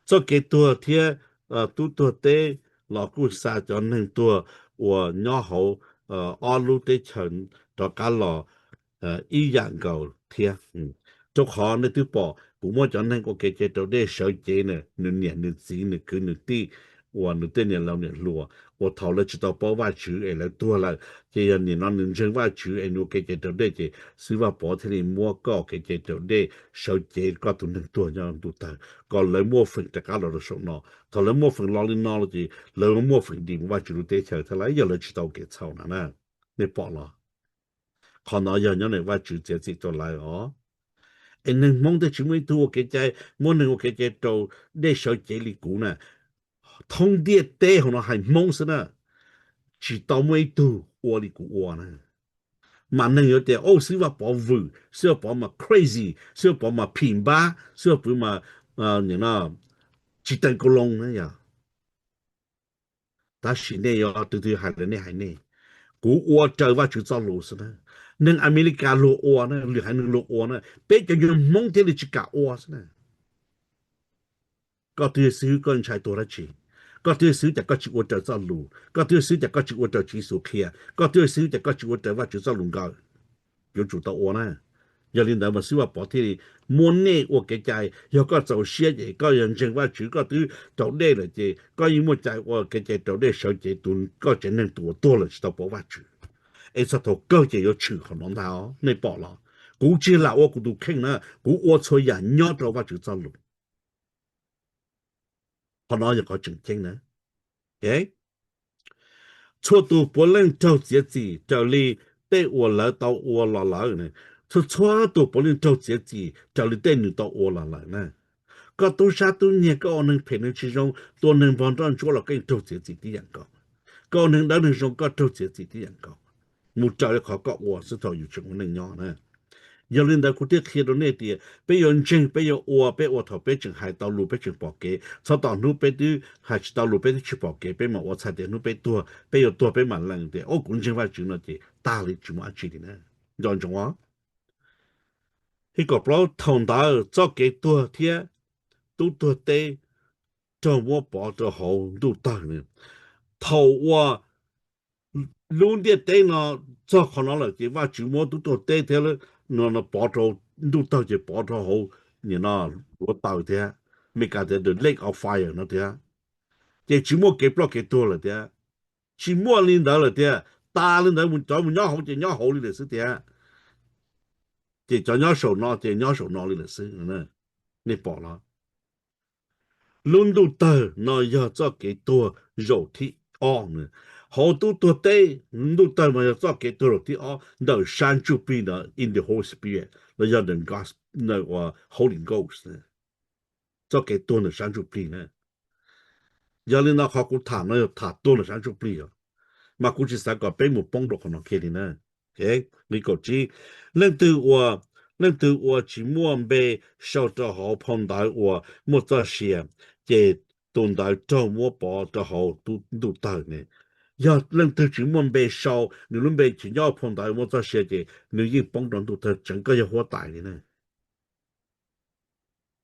Txoj kev tuag thiab tub tuag teb los kuj xa cov neeg tuag uas nyob hauv ob lub teb chaws rov qab los ib yam nkaus thiab. Rau qhov nej twb pom kuv muab cov neeg ua kev cai raus dej sawv cev, nws niam nws txiv nws kwv nws tij uas nws tej niam laus niam hluas uas thaum lawv tsis tau paub Vajtswv es lawv tuag lawm, ces yog nim no nws ntseeg Vajtswv es nws ua kev cai raus dej ces Xib Vaj Pov thiaj li muab koj ua kev cai raus dej sawv cev koj tus neeg tuag nyob ntuj tawg kom lawv muaj feem rov qab los rau saum no. Thaum lawv muaj feem los li no los ces lawv muaj feem dim mus Vajtswv lub teb chaws thiab lauj, yog lawv tsis tau kev txhaum no na. Nej pom los? Qhov no yog nyob ntawm Vajtswv txiav txim rau lawv os. Es neeg Hmoob twb tsis muaj ib tug ua kev cai, muab neeg ua kev cai raus dej sawv cev li kuv na. Thoob ntiaj teb hauv no hais Hmoob xwb na, tsis tau muaj ib tug ua li kuv ua na. Mas neeg yuav tias, Au, Xib Vaj Pov vwm, Xib Vaj Pov mas crazy, Xib Vaj Pov mas phim npab, Xib Vaj Pov mas tsis teem kaus loo na yog. Tab sis nej yuav tus twg hais lawm nej hais nej. Kuv ua raws Vajtswv txoj lus xwb na. Neeg Amelikas luag ua na, lwm haiv neeg luag ua na, peb cov nyuag Hmoob thiaj li tsis kam ua xwb na. Koj twb yog xib hwb koj ntshai tuag dab tsi? Koj twb yog xib hwb cas koj tsis ua raws txoj lus? Koj twb yog xib hwb cas koj tsis ua raws Tswv Yexus qhia? Koj twb yog xib hwb cas koj tsis ua raws Vajtswv txoj lus nkawd? Yuav tsum tau ua na. Yog li ntawd mas xib hwb Vaj Pov thiaj li muab nej ua kev cai, yog koj txaus siab ces koj yog ntseeg Vajtswv koj twb raus dej lawm ces koj yeej muaj cai ua kev cai raus dej sawv cev tus koj tsev neeg tus uas tuag lawm tsis tau pom Vajtswv. Es txog thaum kawg ces yuav tshwm qhov no ntag os, nej pom los? Kuv tsis lam ua kuv tus kheej na, kuv ua txhua yam nyob rau Vajtswv txoj lus. Qhov no yog qhov tseem ceeb na. Txhua tus puav leej raug txiav txim raws li tej uas lawv tau ua los lawm. Txhua txhua tus puav leej raug txiav txim raws li tej nws tau ua los lawm na. Koj tub sab tub nyiag, koj ua neeg phem neeg tsis zoo, tua neeg npog nroj ntsuab los koj yeej raug txiav txim tib yam nkaus. Koj ua neeg dawb neeg zoo koj raug txiav txim tib yam nkaus, mus raws li qhov koj ua xwb thaum yus tseem ua neej nyob na. Yog li ntawd kuv thiaj qhia rau nej tias peb yuav ntseeg, peb yuav ua, peb ua thaum peb tseem hais tau lus peb tseem pom kev, txhob tos hnub peb twb hais tsis tau lus peb twb tsis pom kev peb mam ua txhais tias hnub peb tuag peb yuav tuag peb mam lees tias o kuv ntseeg Vajtswv no ces tag li tsis muaj dab tsi li na. Nco ntsoov os. Hib kaum plaub, thaum ntawd txoj kev tuag thiab tub tuag teb raug muab pov rau hauv ntuj tawg. Thaum uas lub ntiaj teb no txog qhov no lawm ces Vajtswv muab tub tuag teb thiab no pov rau ntuj tawg ces pov rau hauv no duav taws thiab, Meskas tias the lake of fire no thiab. Ces tsis muaj kev ploj kev tuag lawm thiab, tsis muaj li ntawd lawm thiab, tas li ntawd, cov mus nyob hauv ces nyob hauv li lawm xwb thiab, ces cov nyob saum no ces nyob saum no li lawm xwb. Nej pom los? Lub ntuj tawg no yog txoj kev tuag zaum thib ob. Hauv tub tuag teb, ntuj tawg mas yog txoj kev tuag zaum thib ob ntawm sab ntsuj plig ntawd, in the Holy Spirit los yog the Holy Ghost. Txoj kev tuag ntawm sab ntsuj plig na. Yog li no qhov kuv tham no yog tham tuag ntawm sab ntsuj plig os, mas kuv tsis xav kom peb mus poob rau qhov no kiag li na. Nqe kaum tsib, leej twg ua, leej twg ua tsis muaj npe sau rau hauv phau ntawv uas muaj txoj sia, ces tus ntawd raug muab pov rau hauv ntuj tawg ne. Yog leej twg tsis muaj npe sau, nws lub npe tsis nyob phau ntawv muaj txoj sia ces nws yeej poob rau ntuj tawg tseev, koj yog huab tais li na.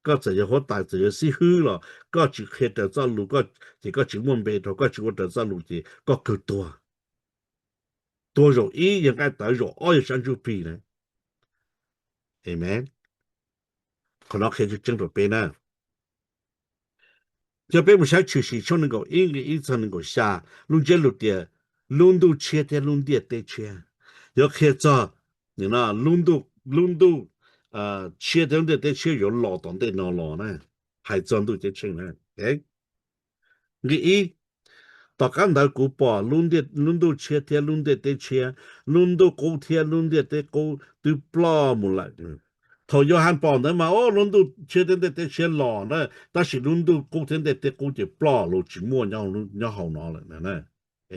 Koj txawm yog huab tais, txawm yog xib hwb los koj tsis qhia raws txoj lus, ces koj tsis muaj npe rau, koj tsis ua raws txoj lus ces koj kawg tuag. Tuag zaum ib yog nqaij tawv, zaum ob yog sab ntsuj plig na. Amen. Qhov no qhia tseeb tseeb rau peb na. Yog peb mus saib Tshwm Sim tshooj nees nkaum ib nqe ib txog nees nkaum xya, lub ntsiab lus tias lub ntuj tshiab thiab lub ntiaj teb tshiab, yuav qhia txog lub ntuj, lub ntuj tshiab thiab lub ntiaj teb tshiab yuav los tom ntej no los na, hais txog ntuj ceeb tsheej na. Nqe ib, tom qab ntawd kuv pom lub ntuj tshiab thiab lub ntiaj teb tshiab, lub ntuj qub thiab lub ntiaj teb qub twb ploj mus lawm. Thaum Yauhas pom ntawd mas, o, lub ntuj tshiab thiab ntiaj teb tshiab los na, tab sis lub ntuj qub thiab ntiaj teb qub ces ploj los tsis muaj nyob hauv no lawm na.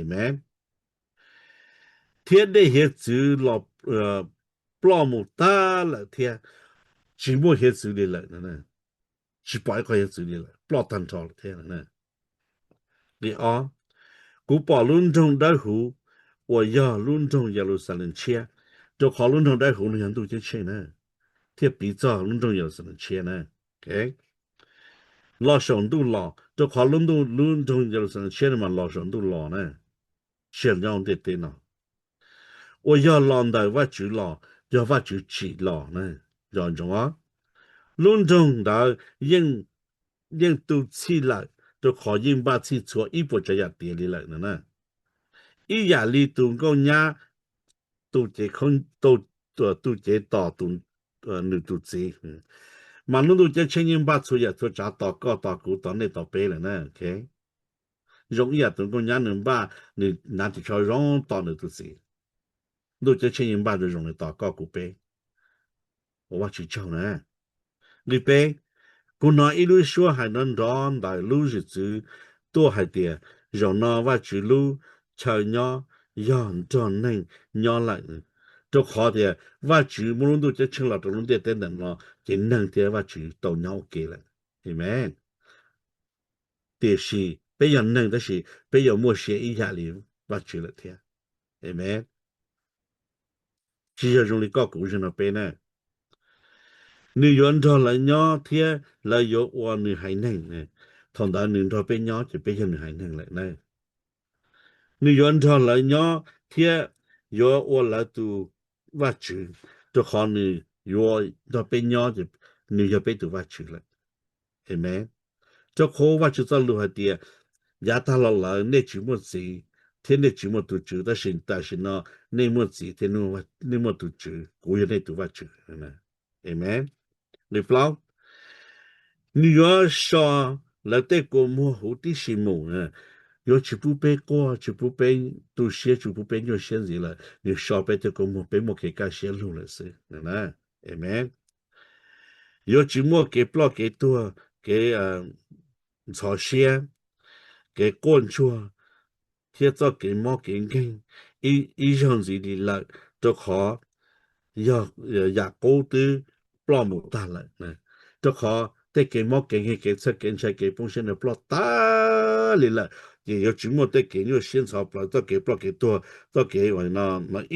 Amen. Thiab dej hiav txwv los ploj mus tag lawm thiab, tsis muaj hiav txwv li lawm, tsis pom ib qho hiav txwv li lawm, ploj tag nrho lawm thiab. Nqe ob, kuv pom lub nroog dawb huv uas yog lub nroog Yeluxalees tshiab, rau qhov lub nroog dawb huv no yog ntuj ceeb tsheej na, thiaj piv txog lub nroog Yeluxalees tshiab na. Los saum ntuj los, rau qhov lub ntuj, lub nroog Yeluxalees tshiab no mas los saum ntuj los na, tsis yog nyob ntiaj teb no. Uas yog los ntawm Vajtswv los, yog Vajtswv tsim los na. Nco ntsoov os, lub nroog ntawd yeej, yeej tu txhij lawm, rau qhov yeej npaj txhij txhua ib puas tsav yam tiav li lawm no na. Ib yam li tus nkauj nyab tu cev, tu cev tos nws tus txiv, mas lub ntuj ceeb tsheej yeej npaj txhua yam txhua tsav tos koj tos kuv tos nej tos peb lawm na. Zoo ib yam tus nkauj nyab nws npaj, nws hnav ris tsho zoo tos nws tus txiv, ntuj ceeb tsheej yeej npaj zoo zoo li tos koj kuv peb. Ua Vajtswv tsaug na. Nqe peb, kuv hnov ib lub suab hais nrov nrov ntawm lub zwm txwv tuaj hais tias, zaum no Vajtswv lub chaw nyob yog nrog neeg nyob lawm, rau qhov tias Vajtswv muab lub ntuj ceeb tsheej los rau lub ntiaj teb ntawm no, ces neeg thiab Vajtswv tau nyob ua ke lawm. Amen. Tiam sis peb yog neeg tab sis peb yuav muaj sia ib yam li Vajtswv lawm thiab. Amen. Tsis yog zoo li koj kuv, zoo no peb na. Nws yuav nrog lawv nyob thiab lawv yuav ua nws haiv neeg. Thaum ntawd nws nrog peb nyob ces peb yog nws haiv neeg lawm na. Nws yuav nrog lawv nyob thiab yuav ua lawv tus Vajtswv, rau qhov nws yuav nrog peb nyob ces nws yog peb tus Vajtswv lawm. Amen. Rau qhov Vajtswv txoj lus hais tias, yav tag los lawm nej tsis muaj txiv thiab nej tsis muaj tus tswv, tab sis tam sim no nej muaj txiv thiab nej muaj tus tswv, kuv yog nej tus Vajtswv. Amen. Nqe plaub, nws yuav so lawv tej kua muag huv tib si mus, yuav tsis pub peb quaj, tsis pub peb tu siab, tsis pub peb nyuaj siab ntxiv lawm. Nws so peb tej kua muag, peb muaj kev kaj siab lug lawm xwb. Amen. Yuav tsis muaj kev ploj kev tuag, kev ntxhov siab, kev quaj ntsuag, thiab txoj kev mob kev nkeeg ib zaug ntxiv li lawm, rau qhov yog yam qub twb ploj mus tag lawm. Rau qhov tej kev mob kev nkeeg, kev txhawj kev ntshai, kev poob siab no ploj tag li lawm, ces yuav tsis muaj tej kev nyuaj siab ntxhov plawv, txoj kev ploj kev tuag, txoj kev ua no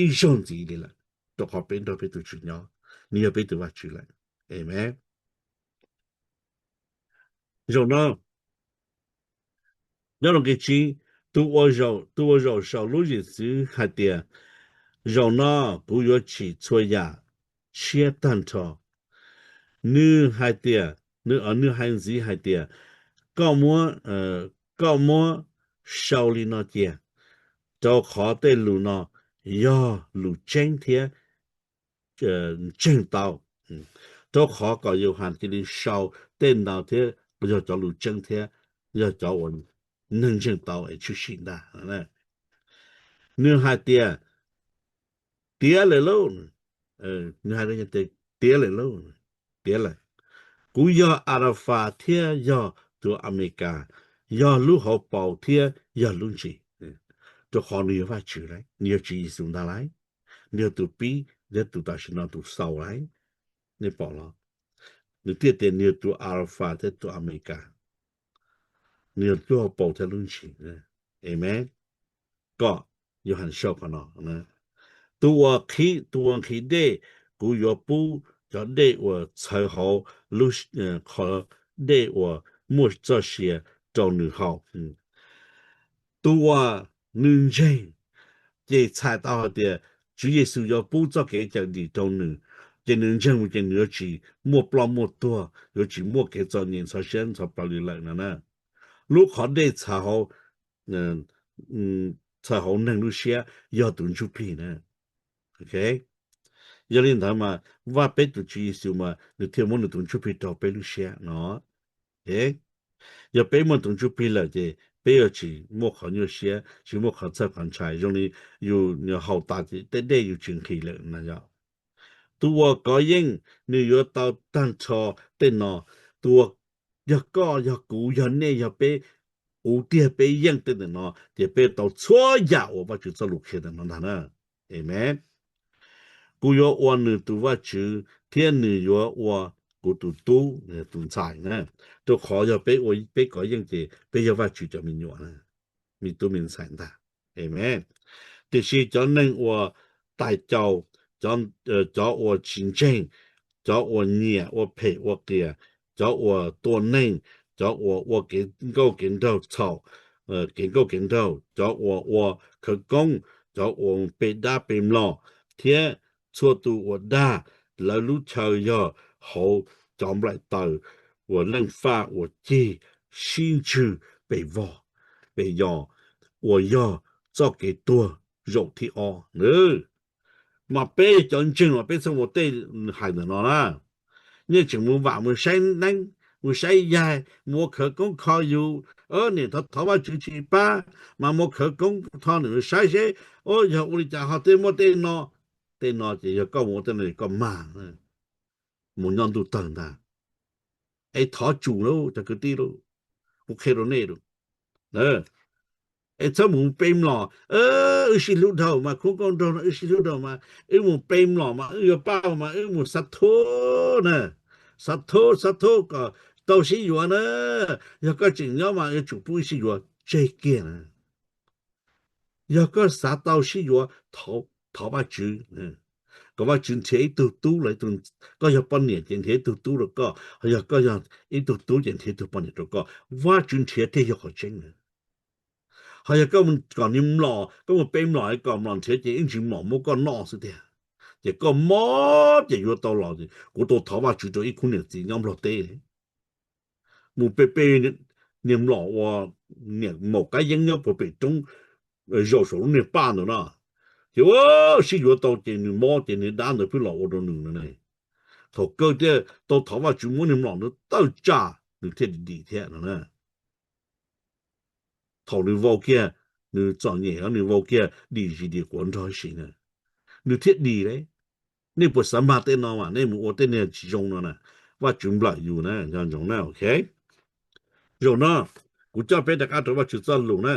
ib zaug ntxiv li lawm, rau qhov peb nrog peb tus Tswv nyob, nws yog peb tus Vajtswv lawm. Amen. Zaum no, nyob rau nqe tsib, tus ua zaum, tus ua zaum saum lub zwm txwv hais tias, zaum no kuv yuav tsim txhua yam tshiab tag nrho. Nws hais tias, nws, nws hais ntxiv hais tias, koj muab, koj muab sau li no cia, rau qhov tej lus no yog lus tseeb thiab ntseeg tau, rau qhov kom Yauhas cia li sau tej ntawd thiab yog cov lus tseeb thiab yog cov uas neeg ntseeg tau es tshwm sim ntag. Nws hais tias, tiav lawm lauj, nws hais tias, tiav lawm lauj, tiav lawm. Kuv yog Alafas thiab yog tus Amelikas, yog lub hauv paus thiab yog lub ntsis. Rau qhov nws yog Vajtswv lauj, nws yog Tswv Yexus ntag lauj, nws yog tus pib thiab tus tam sim no tus xaus lauj. Nej pom los? Nws thiaj tias nws yog tus Alafas thiab tus Amelikas, nws yog lub hauv paus thiab lub ntsis. Amen. Kom Yauhas sau qhov no, tus uas, tus uas nqhis dej, kuv yuav pub cov dej uas txhawv hauv lub, qhov dej uas muaj txoj sia rau nws haus. Tus uas nws ntseeg ces txhais tau hais tias Tswv Yexus yuav pub txoj kev cawm dim rau nws, ces nws ntseeg mus ces nws yuav tsis muaj ploj muaj tuag, yuav tsis muaj kev txom nyem ntxhov siab ntxhov plawv li lawm no na. Lub qhov dej txhawv hauv, txhawv hauv neeg lub siab yog tus ntsuj plig na. Yog li ntawd mas Vaj peb tus Tswv Yexus mas nws thiaj muab nws tus ntsuj plig rau peb lub siab no. Yog peb muaj tus ntsuj plig lawm ces peb yuav tsis muaj qhov nyuaj siab, tsis muaj qhov txhawj qhov ntshai, zoo li yus haus tas tej dej yus tsis nqhis lawm na yom. Tus uas kov yeej nws yuav tau tag nrho tej no. Tus uas, yog koj, yog kuv, yog nej, yog peb, kuv tiag peb yeej tej ntawm no ces peb tau txhua yam uas Vajtswv txoj lus qhia ntawm no ntag na. Amen. Kuv yuav ua nws tus Vajtswv thiab nws yuav ua kuv tus tub, tus ntxhais na. Rau qhov yog peb ua, peb kov yeej ces peb yog Vajtswv cov me nyuam, me tub me ntxhais ntag. Amen. Tiam sis cov neeg uas tais caus, cov uas tsis ntseeg, cov uas nyiam ua phem ua qias, cov uas tua neeg, cov uas ua kev nkauj kev nraug txhaum, kev nkauj kev nraug, cov uas ua khawv koob, cov uas pe dab pe mlom, thiab txhua tus uas dag, lawv lub chaw yog hauv cov nplaim taws uas leej faj uas cig sib ntswg pes vog pes yos, uas yog txoj kev tuag zaum thib ob. Mas peb cov ntseeg mas peb txhob mus tej hais ntawm no na. Nej tseem mus vam mus saib neeb, mus saib yaig, mus ua khawv koob kho yus, niam thov thov Vajtswv tsis pab, mas mus khawv koob tho nws saib seb, o, yog ua li cas ho tej muaj tej no. Tej no ces yog koj mus ua tej no koj mag, mus nyob ntuj tawg ntag. Es thov tsum lauj cov kwv tij lauj, kuv qhia rau nej lauj. Es txhob mus pe mlom, wb sib hlub dhau mas, khub nkauj nraug no wb sib hlub dhau mas, wb mus pe mlom mas wb yuav pab mas wb mus xav thub na, xav thub xav thub kom tau sib yuav na. Yog koj tseem nyob mas yuav tsum pub wb sib yuav tseg kiag na. Yog koj xav tau sib yuav, thov Vajtswv kom Vajtswv nrhiav ib tug tub los, koj yog poj niam ces nrhiav ib tug tub rau koj, yog koj yog ib tug tub ces nrhiav ib tug poj niam rau koj. Vajtswv nrhiav thiaj yog qhov tseeb na. Ho yog koj kom nws mlom, koj mus pe mlom kom mlom nrhiav ces ib ntsis mlom muab koj noj xwb tiag. Ces koj mob ces yuav tau los, kuv tau thov Vajtswv rau ib khub niam txiv nyob Nplog teb, mus pe pe niag mlom uas niam maum qab yeeb nyob puag pem roob, zaum saum lub niag paj ntawd no. Ces sib yuav tau ces nws mob ces niag dab ntawd pheej los ua rau nws no ne. Thaum kawg thiaj tau thov Vajtswv muab niag mlom ntawd tawj tsam nws thiaj dim thiab no na. Thaum nws vau kiag, nws txom nyem nws vau kiag dim zis dim quav nrog ib sim na, nws thiaj dim li. Nej puas xav mag tej no mas nej mus ua tej niag tsis zoo no na. Vajtswv nplawm yus na, nco ntsoov na, ok. Zaum no kuv coj peb rov qab rau Vajtswv txoj lus na,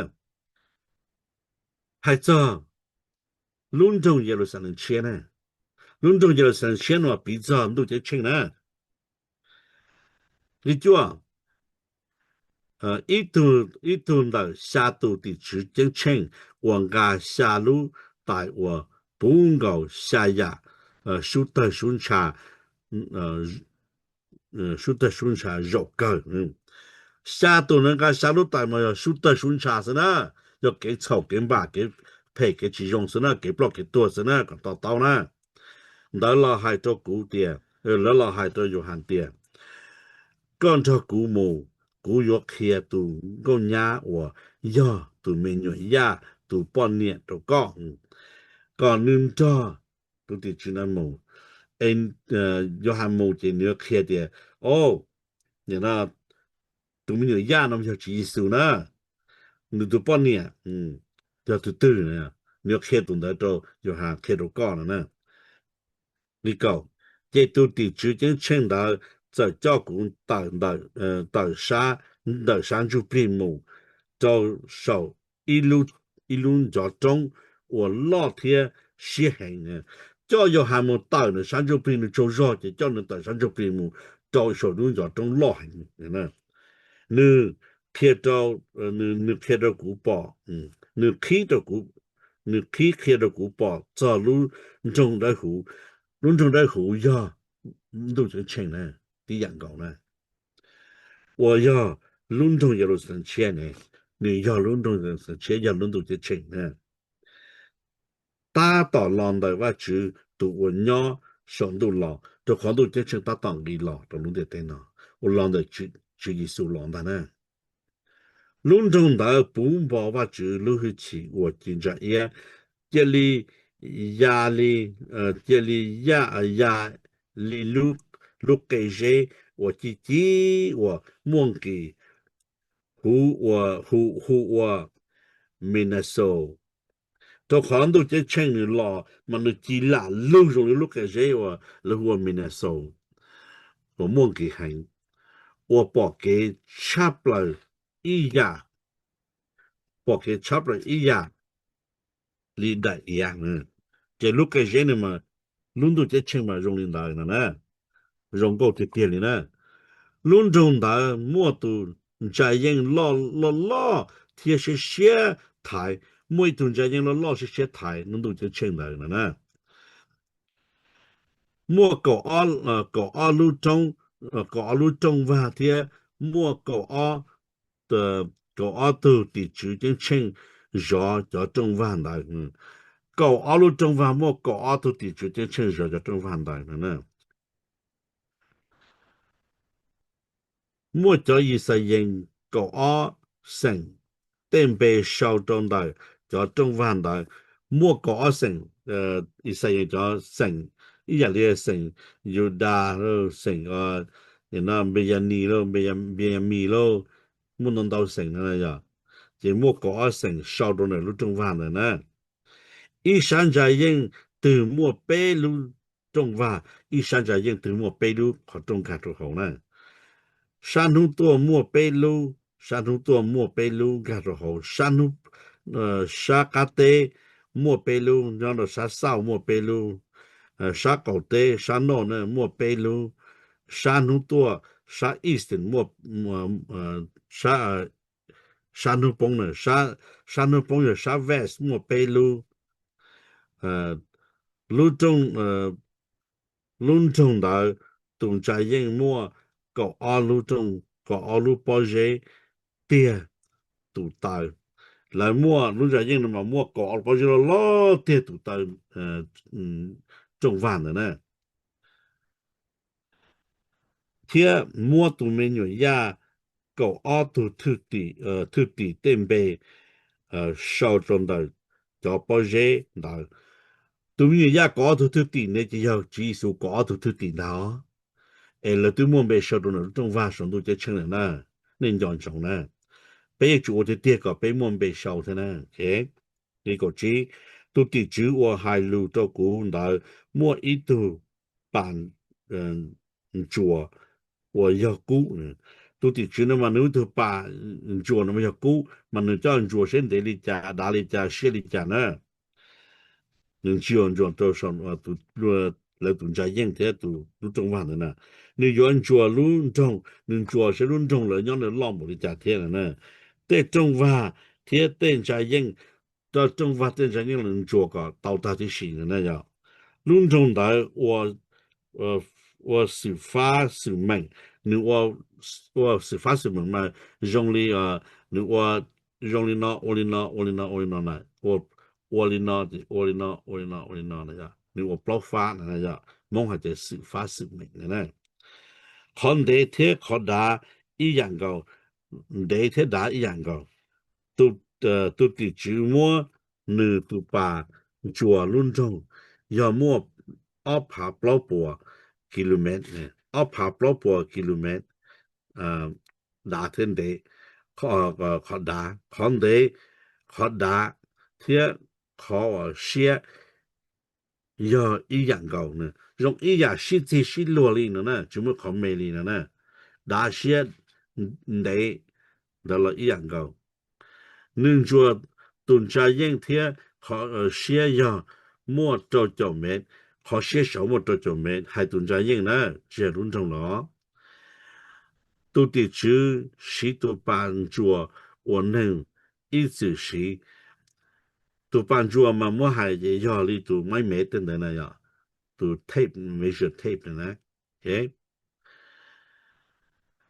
hais txog lub nroog Yeluxalees tshiab na. Lub nroog Yeluxalees tshiab no piv txog ntuj ceeb tsheej na. Li cuaj, ib tug ntawm xya tus tim tswv ceeb tsheej uas nqa xya lub tais uas puv nkaus xya yam sub tawg sub ntsha, sub tawg sub ntsha zaum kawg. Xya tus no nqa xya lub tais mas yog sub tawg sub ntsha xwb na, yog kev txhaum kev npam kev phem kev tsis zoo xwb na, kev ploj kev tuag xwb na, kom to taub na. Ntawd los hais rau kuv tias, lawv los hais rau Yauhas tias, koj nrog kuv mus, kuv yuav qhia tus nkauj nyab uas yog tus me nyuam Yaj tus poj niam rau koj, kom nws nrog tus tim tswv no mus. Yauhas mus ces nws yuav qhia tias, o, tus me nyuam Yaj no yog Tswv Yexus na, nws tus poj niam yog tus twg, nws yuav qhia tus ntawd rau Yauhas qhia rau koj no na. Li kaum, ces tus tim tswv ceeb tsheej ntawd txawm coj kuv tawm ntawm sab ntsuj plig mus rau saum ib lub ncov roob uas loj thiab siab heev. Coj Yauhas mus tawm ntawm sab ntsuj plig, nws tsaug zog ces coj nws tawm sab ntsuj plig mus rau saum lub ncov roob loj heev. Nws qhia rau, nws qhia rau kuv pom, nws qhib rau kuv, nws qhib qhia rau kuv pom txog lub nroog dawb huv. Lub nroog dawb huv yog ntuj ceeb tsheej na, tib yam nkaus na. Uas yog lub nroog Yeluxalees tshiab ne, nws yog lub nroog Yeluxalees tshiab, yog lub ntuj ceeb tsheej na. Tab tom los ntawm Vajtswv tus uas nyob saum ntuj los, rau qhov ntuj ceeb tsheej tab tom nqis los rau lub ntiaj teb no, uas los ntawm Tswv Yexus los ntag na. Lub nroog ntawd puv npo Vajtswv lub hwj chim uas ci ntsa iab, cia li ya li, cia li ya, ya li lub qe zeb uas ci ci uas muaj nqis, hu ua, hu, hu ua Menaxo. Rau qhov ntuj ceeb tsheej nws los mas nws ci lam lug zoo li lub qe zeb uas lawv hu ua Menaxo uas muaj nqis heev, uas pom kev tshaj plaws ib yam, pom kev tshaj plaws ib yam li daim iav. Ces lub qe zeb no mas, lub ntuj ceeb tsheej mas zoo li ntawd no na, zoo nkauj tiag tiag li na. Lub nroog ntawd muaj tus ntsa yeej loj loj loj thiab siab siab thaiv, muaj ib tug ntsa yeej loj loj siab siab thaiv lub ntuj ceeb tsheej ntawd no na. Muaj kaum ob, kaum ob lub roob, kaum ob lub rooj vag thiab muaj kaum ob, kaum ob tug tim tswv ceeb tsheej zov cov rooj vag ntawd. Kaum ob lub rooj vag muaj kaum ob tug tim tswv ceeb tsheej zov cov rooj vag ntawd no na. Muaj cov Yixalayees kaum ob xeem tej npe sau rau ntawm cov rooj vag ntawd. Muaj kaum ob xeem, Yixalayees cov xeem, ib yam li xeem Yudas lauj, xeem Npeyanis lauj, Npeyamis lauj, muaj ntau ntau xeem no yog, ces muaj kaum ob xeem sau rau ntawm lub rooj vag ntawd na. Ib sab ntsa yeej twg muaj peb lub rooj vag, ib sab ntsa yeej twg muaj peb lub qhov rooj nkag rau hauv na. Sab hnub tuaj muaj peb lub, sab hnub tuaj muaj peb lub nkag rau hauv, sab hnub, sab qab teb muaj peb lub, nyob rau sab south muaj peb lub, sab qaum teb, sab north na muaj peb lub, sab hnub tuaj, sab eastern muaj, sab, sab hnub poob na, sab hnub poob yog sab west muaj peb lub. Lub rooj, lub nroog ntawd tus ntsa yeej muaj kaum ob lub rooj, kaum ob lub pob zeb tiag tus taw. Lawv muaj lub ntsa yeej no mas muaj kaum ob lub pob zeb loj loj tiag tus taw, rooj vag ntawd na. Thiab muab tus me nyuam yaj kaum ob tug thwj tim, thwj tim tej npe sau rau ntawm cov pob zeb ntawd. Tus me nyuam yaj kaum ob tug thwj tim ne ces yog Tswv Yexus kaum ob tug thwj tim ntag, es lawv twb muaj npe sau rau ntawm lub rooj vag saum ntuj ceeb tsheej lawm na. Nej nco ntsoov na, peb yuav tsum ua tiag tiag kom peb muaj npe sau thiab na. Li kaum tsib, tus tim tswv uas hais lus rau kuv ntawd muaj ib tug pas ntsuas uas yog kub. Tus tim tswv no mas nws ib tug pas ntsuas no mas yog kub, mas nws coj ntsuas seb ntev li cas, dav li cas, siab li cas na. Nws ntsuas ntsuas rau lawv tus ntsa yeej thiab tus lub rooj vag ntawd na. Nws yuav ntsuas lub nroog, nws ntsuas seb lub nroog lawv nyob ntawd loj npaum li cas thiab na. Tej rooj vag thiab tej ntsa yeej, rooj vag tej ntsa yeej los ntsuas kom tau tag tib si na yog. Lub nroog ntawd ua xwm fab xwm meem, nws ua xwm fab xwm meem mas zoo li, nws ua zoo li no, ua li no, ua li no, ua li no, ua li no, ua li no, ua li no, ua li no, nws ua plaub fab na yog, Hmoob hais tias xwm fab xwm meem na. Qhov ntev thiab qhov dav ib yam nkaus, ntev thiab dav ib yam nkaus. Tus tim tswv muab nws tus pas ntsuas lub nroog yog muaj ob phav plaub puas kilomev, ob phav plaub puas kilomev dav thiab ntev, qhov dav, qhov ntev, qhov dav thiab qhov uas siab yog ib yam nkaus, zoo ib yam sib txig sib luag li no na, tsis muaj qhov me li no na. Dav siab ntev ntawd los ib yam nkaus. Nws ntsuas tus ntsa yeej thiab qhov siab yog muaj rau caum mev, qhov siab saud muaj rau caum mev, hais tus ntsa yeej na, tsis yog lub nroog los. Tus tim tswv siv tus pas ntsuas uas neeg ib txwm siv. Tus pas ntsuas mas muab hais ces yog li tus maiv mev tej ntawd na yom, tus tape, measure tape na.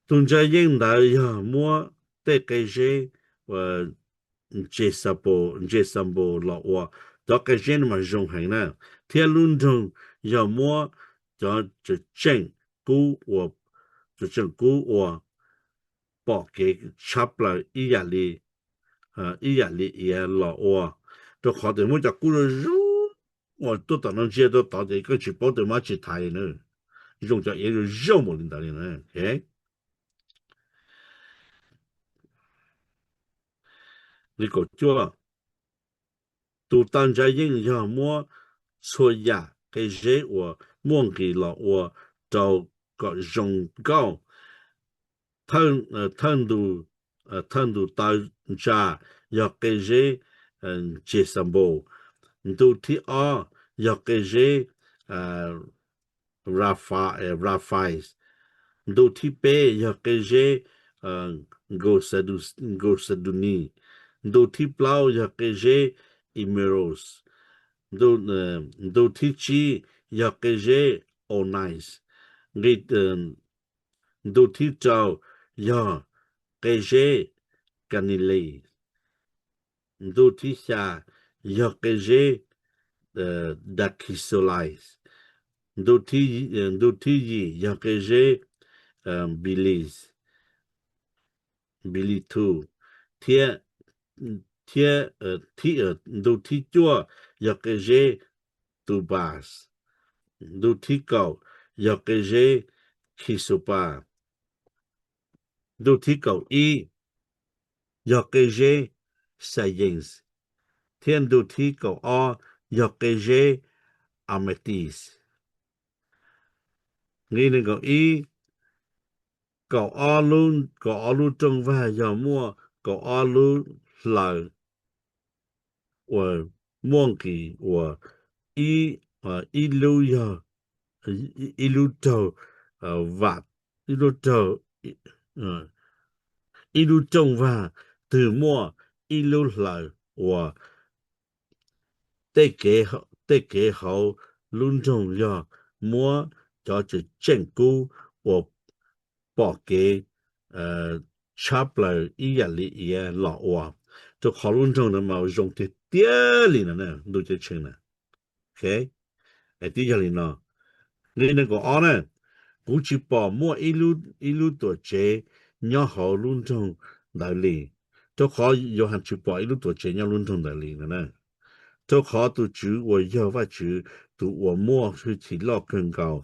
Tus ntsa yeej ntawd yog muab tej qe zeb ntse xampos los ua, cov qe zeb no mas zoo heev na, thiab lub nroog yog muab cov tseem kub ua, tseem kub ua pom kev tshab plaws ib yam li, ib yam li iav los ua, rau qhov tias muab cov kub zoo zoo uas tuaj tom no ntsia tuaj tod ces koj tsis paub tias muab dab tsi thaiv li na, zoo cov iav zoo zoo npaum li ntawd li na. Li kaum cuaj, tus taw ntsa yeej yog muab txhua yam qe zeb uas muaj nqis los ua rau kom zoo nkauj. Thawj ntu, thawj ntu taw ntsa yog qe zeb ntse xampos. Ntu thib ob yog qe zeb raphais. Ntu thib peb yog qe zeb nkosaduni. Ntu thib plaub yog qe zeb emeralds. Ntu thib tsib yog qe zeb onyx. Nqi, ntu thib rau yog qe zeb carnelian. Ntu thib xya yog qe zeb dakkixolais. Ntu thib yim yog qe zeb bilis, bilitu, thiab, thiab ntu thib cuaj yog qe zeb tubas. Ntu thib kaum yog qe zeb khisopas. Ntu thib kaum ib yog qe zeb sayens, thiab ntu thib kaum ob yog qe zeb ametis. Nqi nees nkaum ib, kaum ob lub, kaum ob lub rooj vag yog muaj kaum ob lub hlaws uas muaj nqis uas ib, ib lub yog ib lub raug vam, ib lub raug, ib lub rooj vag twg muaj ib lub hlaws uas tej kev, tej kev hauv lub nroog yog muab cov tseem kub uas pom kev tshab plaws ib yam li iav los ua, rau qhov lub nroog ntawd mas zoo tiag tiag li no na, ntuj ceeb tsheej na. Es twb yog li no, nqe nees nkaum ob na, kuv tsis pom muaj ib lub, ib lub tuam tsev nyob hauv lub nroog ntawd li, rau qhov Yauhas tsis pom ib lub tuam tsev nyob lub nroog ntawd li no na. Rau qhov tus Tswv uas yog Vajtswv, tus uas muaj hwj chim loj kawg nkaus,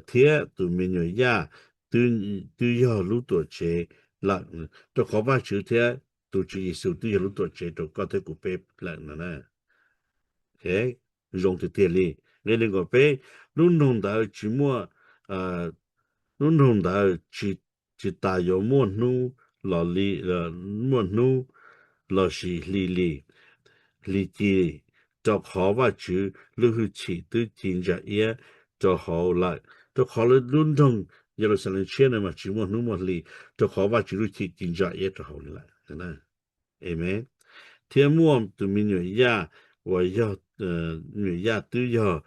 thiab tus me nyuam Yaj twb yog lub tuam tsev lawm, rau qhov Vajtswv thiab tus Tswv Yexus twb yog lub tuam tsev rau koj thiab kuv peb lawm no na. Zoo tiag tiag li. Nqe nees nkaum peb, lub nroog ntawd tsis muaj, lub nroog ntawd tsis, tsis tas yuav muaj hnub los li, muaj hnub lossis hli li, hli ci, rau qhov Vajtswv lub hwj chim twb ci ntsa iab rau hauv lawm. Rau qhov lub nroog Yeluxalees tshiab no mas tsis muaj hnub muaj hli, rau qhov Vajtswv lub hwj chim ci ntsa iab rau hauv li lawm. Amen. Thiab muaj tus me nyuam Yaj uas yog, nyuam Yaj twb yog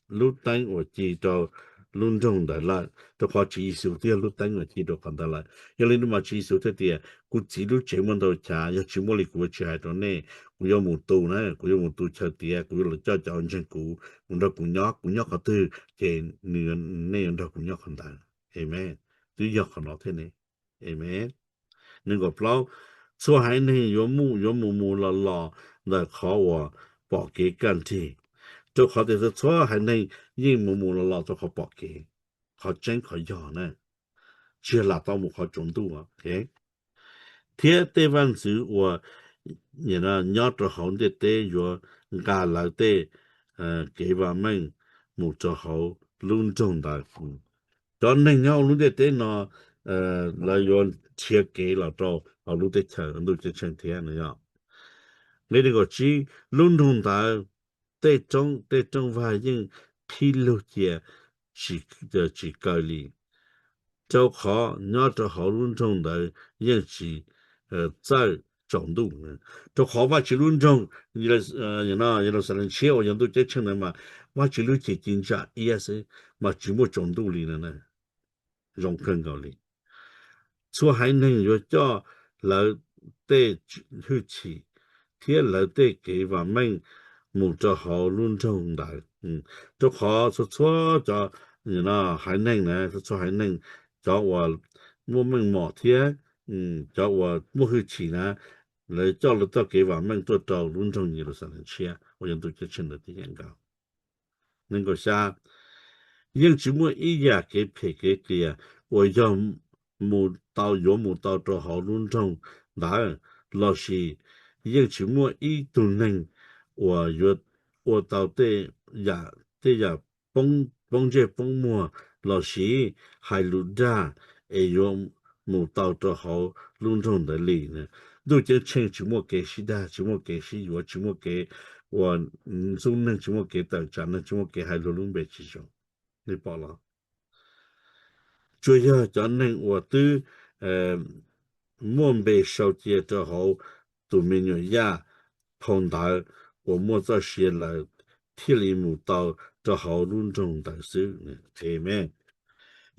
lub teeb uas ci rau lub nroog ntawd lawm, rau qhov Tswv Yexus twb yog lub teeb uas ci rau qhov ntawd lawm. Yog li no mas Tswv Yexus thiaj tias, kuv Txiv lub tsev muaj ntau chav, yog tsis muaj li kuv yuav tsis hais rau nej. Kuv yuav mus tu na, kuv yuav mus tu chaw tiav, kuv yuav los coj cov uas ntseeg kuv mus nrog kuv nyob. Kuv nyob qhov twg ces nej yuav nrog kuv nyob qhov ntawd. Amen. Twb yog qhov no thiab ne. Amen. Nees nkaum plaub, txhua haiv neeg yuav mus, yuav mus mus los los ntawm qhov uas pom kev kaj nrig, rau qhov tias txhua haiv neeg yeej mus mus los los rau qhov pom kev, qhov tseeb qhov yog na, tsis yog lam tau mus qhov tsaus ntuj. Thiab tej vaj ntxwv uas nyob rau hauv ntiaj teb yuav nqa lawv tej kev vam meej mus rau hauv lub nroog ntawd. Cov neeg nyob hauv lub ntiaj teb no lawv yuav nrhiav kev los rau hauv lub teb chaws ntuj ceeb tsheej thiab no. Nqe nees nkaum tsib, lub nroog ntawd tej roob, tej rooj vag yeej qhib lug cia tsis kaw li, rau qhov nyob rau hauv lub nroog ntawd yeej tsis txawj tsaus ntuj. Rau qhov Vajtswv lub nroog Yeluxalees tshiab uas yog ntuj ceeb tsheej ntawd mas Vajtswv lub hwj chim ci ntsa iab xwb, mas tsis muaj tsaus ntuj li no. Zoo kawg nkaus li. Txhua haiv neeg yuav coj lawv tej hwj chim thiab lawv tej kev vam meej mus rau hauv lub nroog ntawd, rau qhov txhua txhua cov haiv neeg na, txhua txhua haiv neeg, cov uas muaj meej mom thiab cov uas muaj hwj chim na, lawv coj lawv txoj kev vam meej tuaj rau lub nroog Yeluxalees tshiab uas yog ntuj ceeb tsheej ntawd tib yam nkaus. Nees nkaum xya, yeej tsis muaj ib yam kev phem kev qias uas yog mus tau, yuav mus tau rau hauv lub nroog ntawd, lossis yeej tsis muaj ib tug neeg uas yuav ua tau tej yam, tej yam poob ntsej poob muag lossis hais lus dag es yuav mus tau rau hauv lub nroog ntawd li. Ntuj ceeb tsheej tsis muaj kev sib dag, tsis muaj kev sib yuav, tsis muaj kev ua xub neeg, tsis muaj kev tawm tsam neeg, tsis muaj kev hais luag lub npe tsis zoo. Nej pom los? Tsuas yog cov neeg uas twb muaj npe sau cia rau hauv tus me nyuam yaj phau ntawv uas muaj txoj sia lawm thiaj li mus tau rau hauv lub nroog ntawd xwb. Amen.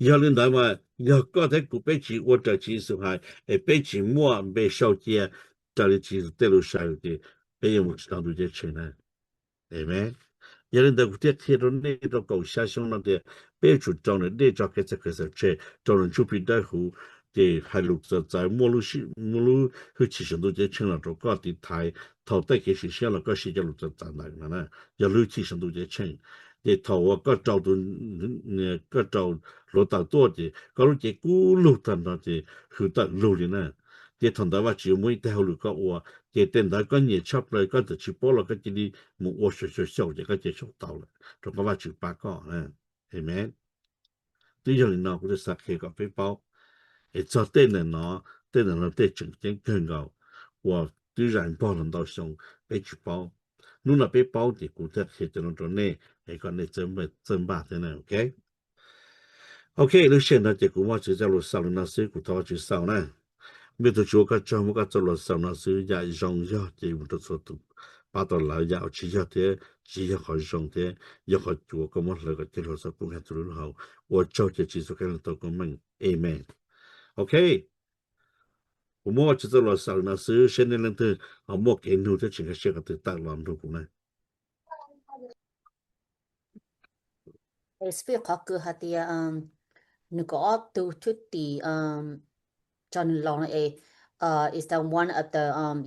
Yog li ntawd mas yog koj thiab kuv peb tsis ua raws Tswv Yexus hais es peb tsis muaj npe sau cia raws li Tswv Yexus tej lus sau ces peb yuav mus tsis tau ntuj ceeb tsheej na. Amen. Yog li ntawd kuv thiaj qhia rau nej rau kaum xya xyoo no tias peb yuav tsum rau nws dej tso kev txhawj khaws xav tseg, rau nws ntsuj plig dawb huv, ces hais lus txawv txawv, muaj lub hwj chim saum ntuj ceeb tsheej los rau koj tiv thaiv. Thaum tej kev sim siab los koj siv cov lus txawv txawv ntawd no, yog lub hwj chim saum ntuj ceeb tsheej. Ces thaum uas koj rau, koj rau hluav taws tuaj ces koj lub cev kub lug tag nrho ces hws tawm lug li na. Ces thaum ntawd Vajtswv yuav muab ib teg hauj lwm koj ua, ces tej ntawd koj nyiam tshaj plaws koj txawm tsis paub los koj cia li mus ua xyaum xyaum xyaum ces koj cia li xyaum tau lawm rau qhov Vajtswv pab koj. Amen. Twb yog li no kuv thiaj xav qhia kom peb paub es txog tej ntawm no, tej ntawm no tej tseem ceeb kawg nkaus uas twb zais npog los ntau xyoo peb tsis paub. Hnub no peb paub ces kuv thiaj qhia cov no rau nej es kom nej txawj npaj thiab na. Ok, lub sij hawm no ces kuv muab Vajtswv txoj lus xaus li no xwb, kuv thov Vajtswv xaus na. Vajtswv, ua koj tsaug muab koj txoj lus xaus no xwb, yam zoo yog ces mus rau txhua tus, pab tau lawv, yam uas tsis yog thiab tsis yog qhov zoo thiab yog qhov cuav koj muab hlawv kom cia li hloov xov pub nkag txhua lub lub hauv. Ua tsaug ces Tswv Yexus Khetos tau koob meej. Amen. Ok, kuv muab Vajtswv txoj lus xaus no xwb, seb nej leej twg ho muaj kev nug thiab tsis nkag siab qhov twg tawm los nrog kuv na. Xib fwb, qhov kws hais tias nws kaum ob tug thwj tim tso nws los no es, is that one of the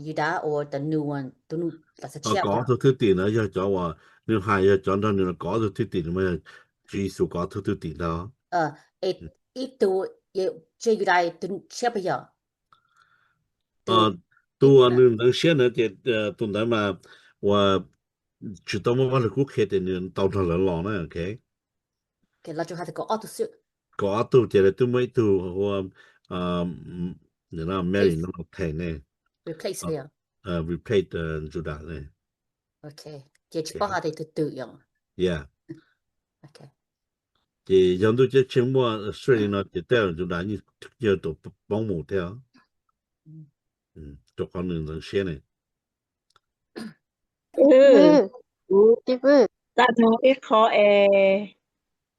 Yudas or the new one, tus nws los txog tshiab? Kaum ob tug thwj tim na yog cov uas nws hais yog cov nrog nws los kaum ob tug thwj tim no mas yog Tswv Yexus kaum ob tug thwj tim ntag. Ib tug tseg Yudas tus tshiab puas yog? Tus uas nws ntxeev siab na ces tus ntawd mas uas tsis tau muaj Vaj Lug Kub qhia tias nws tau nrog lawv los na, ok. Kaum ob tug ces lawv twb muaj ib tug hu ua Mary no los theem ne, replace Judas ne. Ces tsis paub hais tias tus twg yom. Ces yog ntuj ceeb tsheej muaj sij li no ces tej Judas yeej yog tus poob mus thiab, rau qhov nws ntxeev siab ne. Kuv txaj muag ib qho es,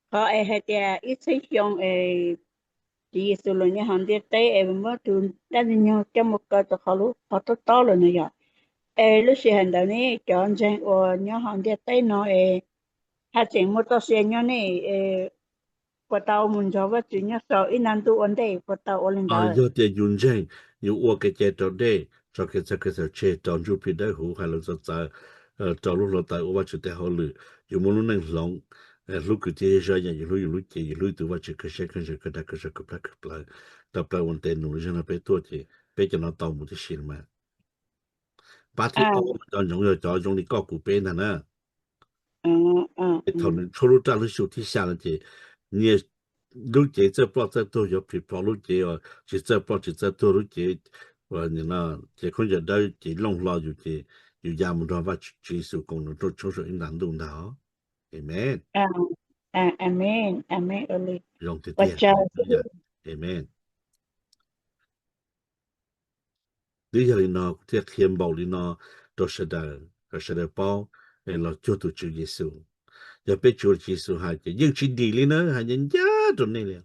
qhov es hais tias ib txhiab xyoo es Tswv Yexus los nyob hauv ntiaj teb es muab tus dab ntxwg nyoog coj mus kaw rau qhov lub qhov tob tob lawm no yom. Es lub sij hawm ntawd ne cov ntseeg uas nyob hauv ntiaj teb no es haj tseem muaj txoj sia nyob ne, puas tau mus nrog Vajtswv nyob saum ib nta ntuj ua ntej, puas tau ua li ntawd? Yog tias yus ntseeg, yus ua kev cai raus dej, tso kev txhaum kev txhaum tseg, rau ntsuj plig dawb huv, hais lus txawv txawv, rau lub hluav taws ua Vajtswv tes hauj lwm, yus muaj lub neej hloov, hlub kwv tij zej zog ib yam yus hlub yus lub cev, yus hlub tus Vajtswv kawg siab kawg ntsws kawg dag kawg sav kawg plab kawg plawv. Tawm plaws ua ntev nus li zog no peb tuaj ces peb cov no tau mus tib si mas. Pab thib ob cov ntsoov yog cov zoo li koj kuv peb ntag na. Ces thaum nws tshuab lub raj lub xyu thib xya no ces nyias lub cev txawj ploj txawj tuag, yuav plhis plho lub cev uas tsis txawj ploj tsis txawj tuag, lub cev uas cev khaub ncaws dawb, cev looj hlo yus ces yus ya mus nrog Vajtswv Yexus koom nws rooj tshoob saum ib nta ntuj ntag. Amen. Amen, amen. Zoo tiag tiag. Amen. Twb yog li no kuv thiaj qhia npaum li no rau sawv daws kom sawv daws paub es los cuag tus Tswv Yexus. Yog peb tsis ua li Tswv Yexus hais ces yeej tsis dim li na, hais ncaj ncaj rau nej li.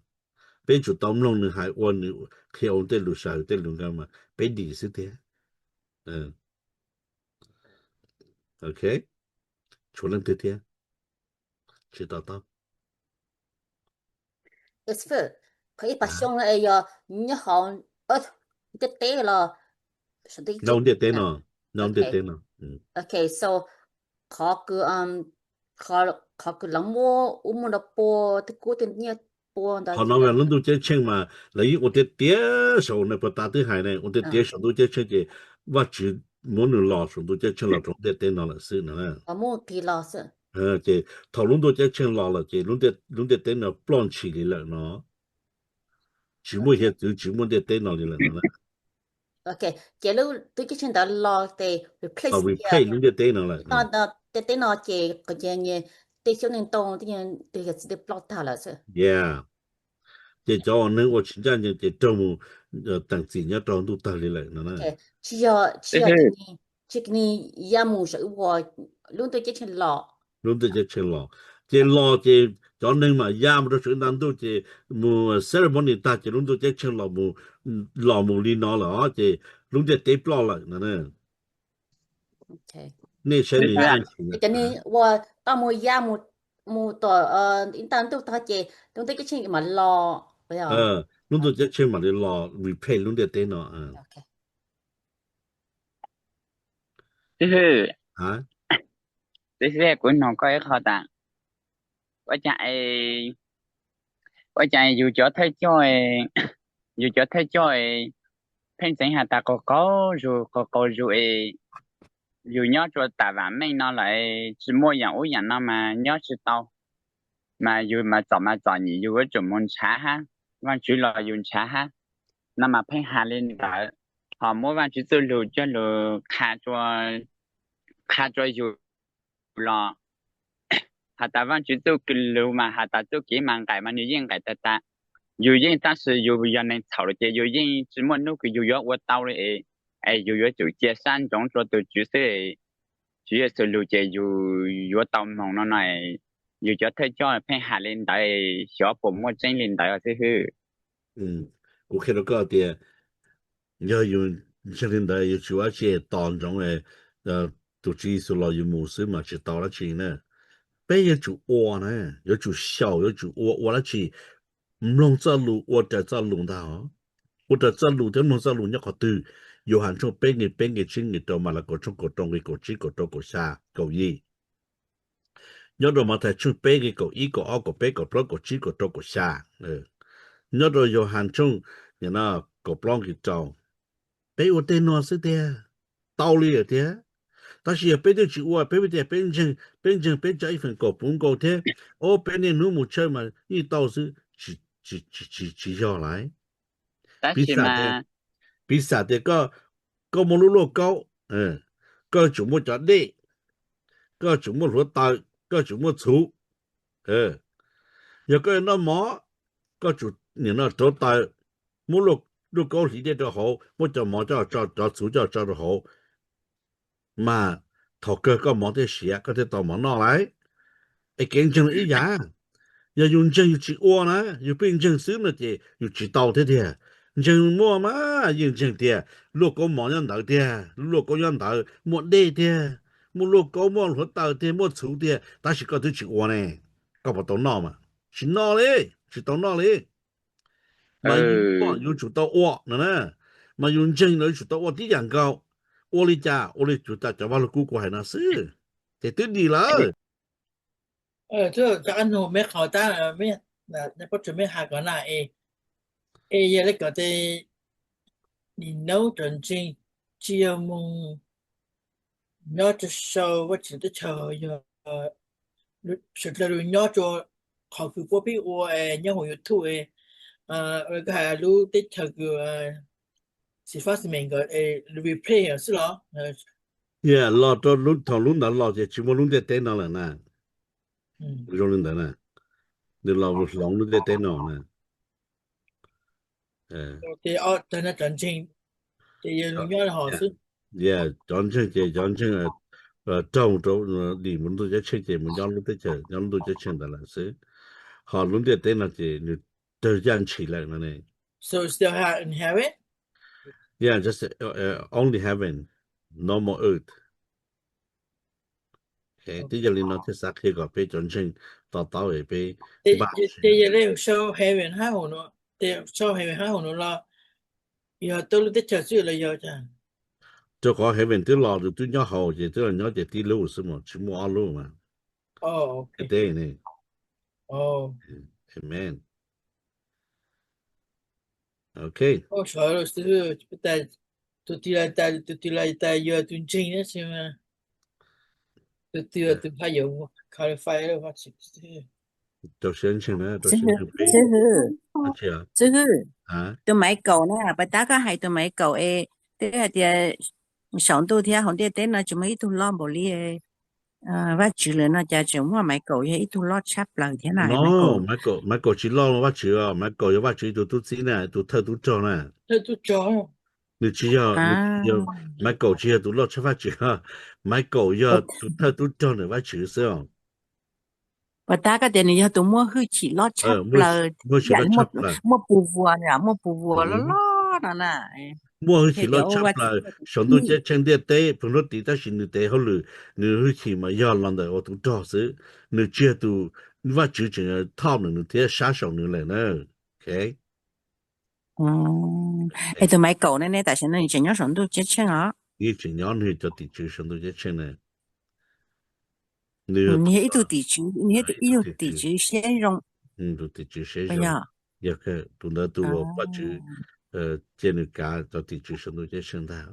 Peb tsum tau mloog nws hais ua nws qhia ua tej lus sam hwm tej lus nkauj mas peb dim xwb tiag. Ok, tshuav leej twg thiab? Tsis to taub. Qhov ib phav xyoo no es yog nyob hauv ntiaj teb los, nyob ntiaj teb no, nyob ntiaj teb no. Ok, so qhov kws, qhov kws lawv muab ub muaj nrog pua tej kub tej nyiaj pua ntawd, qhov no lub ntuj ceeb tsheej mas lawv yeej ua tiag tiag saum, nws puag ta twb hais ne, ua tiag tiag saum ntuj ceeb tsheej ces Vajtswv muab nws los saum ntuj ceeb tsheej los rau ntiaj teb no lawm xwb no. Ces thaum lub ntuj ceeb tsheej los lawm ces lub ntiaj teb no ploj ntshis li lawm no, tsis muaj hiav txwv, tsis muaj ntiaj teb no li lawm no. Ces lub ntuj ceeb tsheej ntawd los ces replace lub ntiaj teb no lawm. Ntiaj teb no ces qhov ces tej xyoob tej ntoo tej hiav txwv tej ploj tag lawm xwb. Ces cov uas neeg ua tsis ncaj ncees ces raug mus teem txim nyob rau ntuj tawg li lawm no. Tsis yog, tsis yog, tsis ni ya mus saum ua lub ntuj ceeb tsheej los. Lub ntuj ceeb tsheej los, ces los ces cov neeg mas ya mus rau saum ib nta ntuj ces mus ceremony tag ces lub ntuj ceeb tsheej los mus li no lawm os, ces lub ntiaj teb ploj lawm no. Nej saib nws ya mus, cov neeg uas tau mus ya mus tom ib nta ntuj tag ces lub ntuj ceeb tsheej mam los, lub ntuj ceeb tsheej mam li los replace lub ntiaj teb no. Xib hwb, xib hwb, kuv nug koj ib qho tas, ua cas, ua cas yus cov thawj coj, yus cov thawj coj pheej txeev has tas qaug qaug zug qaug qaug zug es yus nyob rua tam vam meej no lawm tsis muaj yaam ub yaam no mas nyob tsis tau, mas yus mas txom mas txom nyem yus yuav tsum mus ntshav hab, Vaajtswv los yus ntshav hab, no mas pheej has li ntawd, ho muab Vaajtswv txuj lug coj lug qha rua yus los has tas Vaajtswv txuj lug mas has tas txuj kev mas nqaim mas nwg yeej nqaim tag tag. Yus yeej tab sis yus yog neeg txhaum lawm ces yus yeej tsis muaj nub kws yus yuav ua tau li es, es yus yuav tsum cia sab ntsoov rua tug Tswv xwb, Tswv Yexus lug ces yus yuav tau moog no no. Yus cov thawj coj pheej has li ntawd, xyov puas muaj tseeb li ntawd xib hwb. Kuv qhia rau koj tias yog yus ntseeg li ntawd yus tsis ua dab tsi, tos ntsoov tus Tswv Yexus los yus mus xwb mas tsis tau dab tsi na. peb yuav tsum ua na, yuav tsum xyaum, yuav tsum ua, ua dab tsi? Mloog txoj lus, ua raws txoj lus ntag. Ua raws txoj lus thiab mloog txoj lus nyob qhov twg? Yauhas tshooj peb nqe peb nqe tsib nqe rau, Malakaus tshooj kaum rau nqe kaum tsib kaum rau kaum xya kaum yim. Nyob rau Mathais tshooj peb nqe kaum ib kaum ob kaum peb kaum plaub kaum tsib kaum rau kaum xya. Nyob rau Yauhas tshooj kaum plaub nqe rau. Peb ua tej no xwb tiag, tau li lawm tiag. Tab sis yog peb twb tsis ua, peb tias peb ntseeg, peb ntseeg peb cov ib feem kaum puv nkaus thiab, o, peb niaj hnub mus church mas yeej tau xwb, tsis, tsis, tsis, tsis yog lawm. Piv xam tias, piv xam tias koj, koj muaj lub lauj kaub, koj yuav tsum muaj cov dej, koj yuav tsum muaj hluav taws, koj yuav tsum muaj txhuv. Yog koj yuav noj mov, koj tsum nim no rauv taws, muab lauj kaub hliv dej rau hauv, muab cov mov coj tso, cov txhuv coj tso rau hauv, mas thaum kawg koj mov thiaj siav, koj thiaj tau mov noj lawm. Es kev ntseeg los ib yam, yog yus ntseeg yus tsis ua na, yus pheej ntseeg xwb no ces yus tsis tau thiab tiag. Ntseeg muaj mas yeej ntseeg tiag, lauj kaub mov nyob ntawd tiag, lauj kaub nyob ntawd, muaj dej tiag, muaj lauj kaub, muaj hluav taws tiag, muaj txhuv tiag, tab sis koj twb tsis ua ne, koj puas tau noj mas? Tsis noj li, tsis tau noj li. Mas yus yuav tsum tau ua no na, mas yus ntseeg los yuav tsum tau ua tib yam nkaus. Ua li cas? Ua li cas? Cov vaj lug kub kuv hais no xwb, ces twb dim lawm. Cov qab nug mej qhov tab, mej pob tsuas mej has kom na, es yog le kom tej nim no cov ntseeg tsis yog mus nyob rau sau Vajtswv teb chaws, yog sawv dlawg lug nyob rau qhov kws puab pib ua es nyob hauv YouTube, koj has lub teb chaws kws xim fab xim meem nkawd replay xwb los? Los rau thaum lub ntawd los ces tsis muaj lub ntiaj teb no lawm na. Zoo li ntawd na, nws los hloov lub ntiaj teb no na. Ces cov ntseeg ces yog nyob hov xwb. Cov ntseeg ces cov ntseeg raug rau dim mus ntuj ceeb tsheej ces mus nyob lub teb chaws nyob lub ntuj ceeb tsheej ntawd lawm xwb. Ho lub ntiaj teb no ces nws raug yaj ntshis lawm no ne. So it's still ha- in heaven? Yeah, just uh, uh, only heaven, no more earth. Ok, twb yog li no thiaj xav qhia kom peb cov ntseeg to taub es peb npaj. Ces yog li sau heaven hab hauv no, sau heaven hab hauv no los yog tuab lub teb chaws xwb los yog cas? Rau qhov heaven twb los, twb nyob hauv ces twb los nyob ces tib lub xwb mas tsis muaj ob lub mas. Teb ne. Amen. Ok. Tus twg los tas, tus twg los tas yog tus ntseeg na, tus twg tus haj yam qualify. Rau siab ntseeg na, rau siab ntseeg peb. Xib hwb, xib hwb, tus Maiv Kaum na, puas tab koj hais tus Maiv Kaum es twb hais tias saum ntuj thiab hauv ntiaj teb no tsis muaj ib tug loj npaum li Vajtswv lawm no cas tseem muaj Maiv Kaum yog ib tug loj tshaj plaws thiab na? No, Maiv Kaum tsis loj Vajtswv os, Maiv Kaum yog Vajtswv ib tug tub txib na, tus thawj tub rog na. Nws tsis yog, Maiv Kaum tsis yog tus loj tshaj Vajtswv, Maiv Kaum yog tus thawj tub rog ntawm Vajtswv xwb os. Puas tab koj tias nws yog tus muaj hwj chim loj tshaj plaws, muaj pus vuas, muaj pus vuas loj loj no na. Muaj hwj chim loj tshaj plaws, saum ntuj ceeb tsheej ntiaj teb pw nruab tiv, tab sis nws tes hauj lwm, nws hwj chim mas yog los ntawm ua tub rog xwb. Nws tsis yog tus, Vajtswv tseem yog thoj nws, nws thiab sab saum nws lawm na. Ok. Es tus Maiv Kaum ne, ne tam sim no nws tseem nyob saum ntuj ceeb tsheej os? Yeej tseem nyob, nws yog cov tim tswv saum ntuj ceeb tsheej na. Nws yog ib tug tim tswv, nws yog ib tug tim tswv siab zoo. Tus tim tswv siab zoo. Yog tus ntawd tus uas Vajtswv cia nws kav cov tim tswv saum ntuj ceeb tsheej ntag.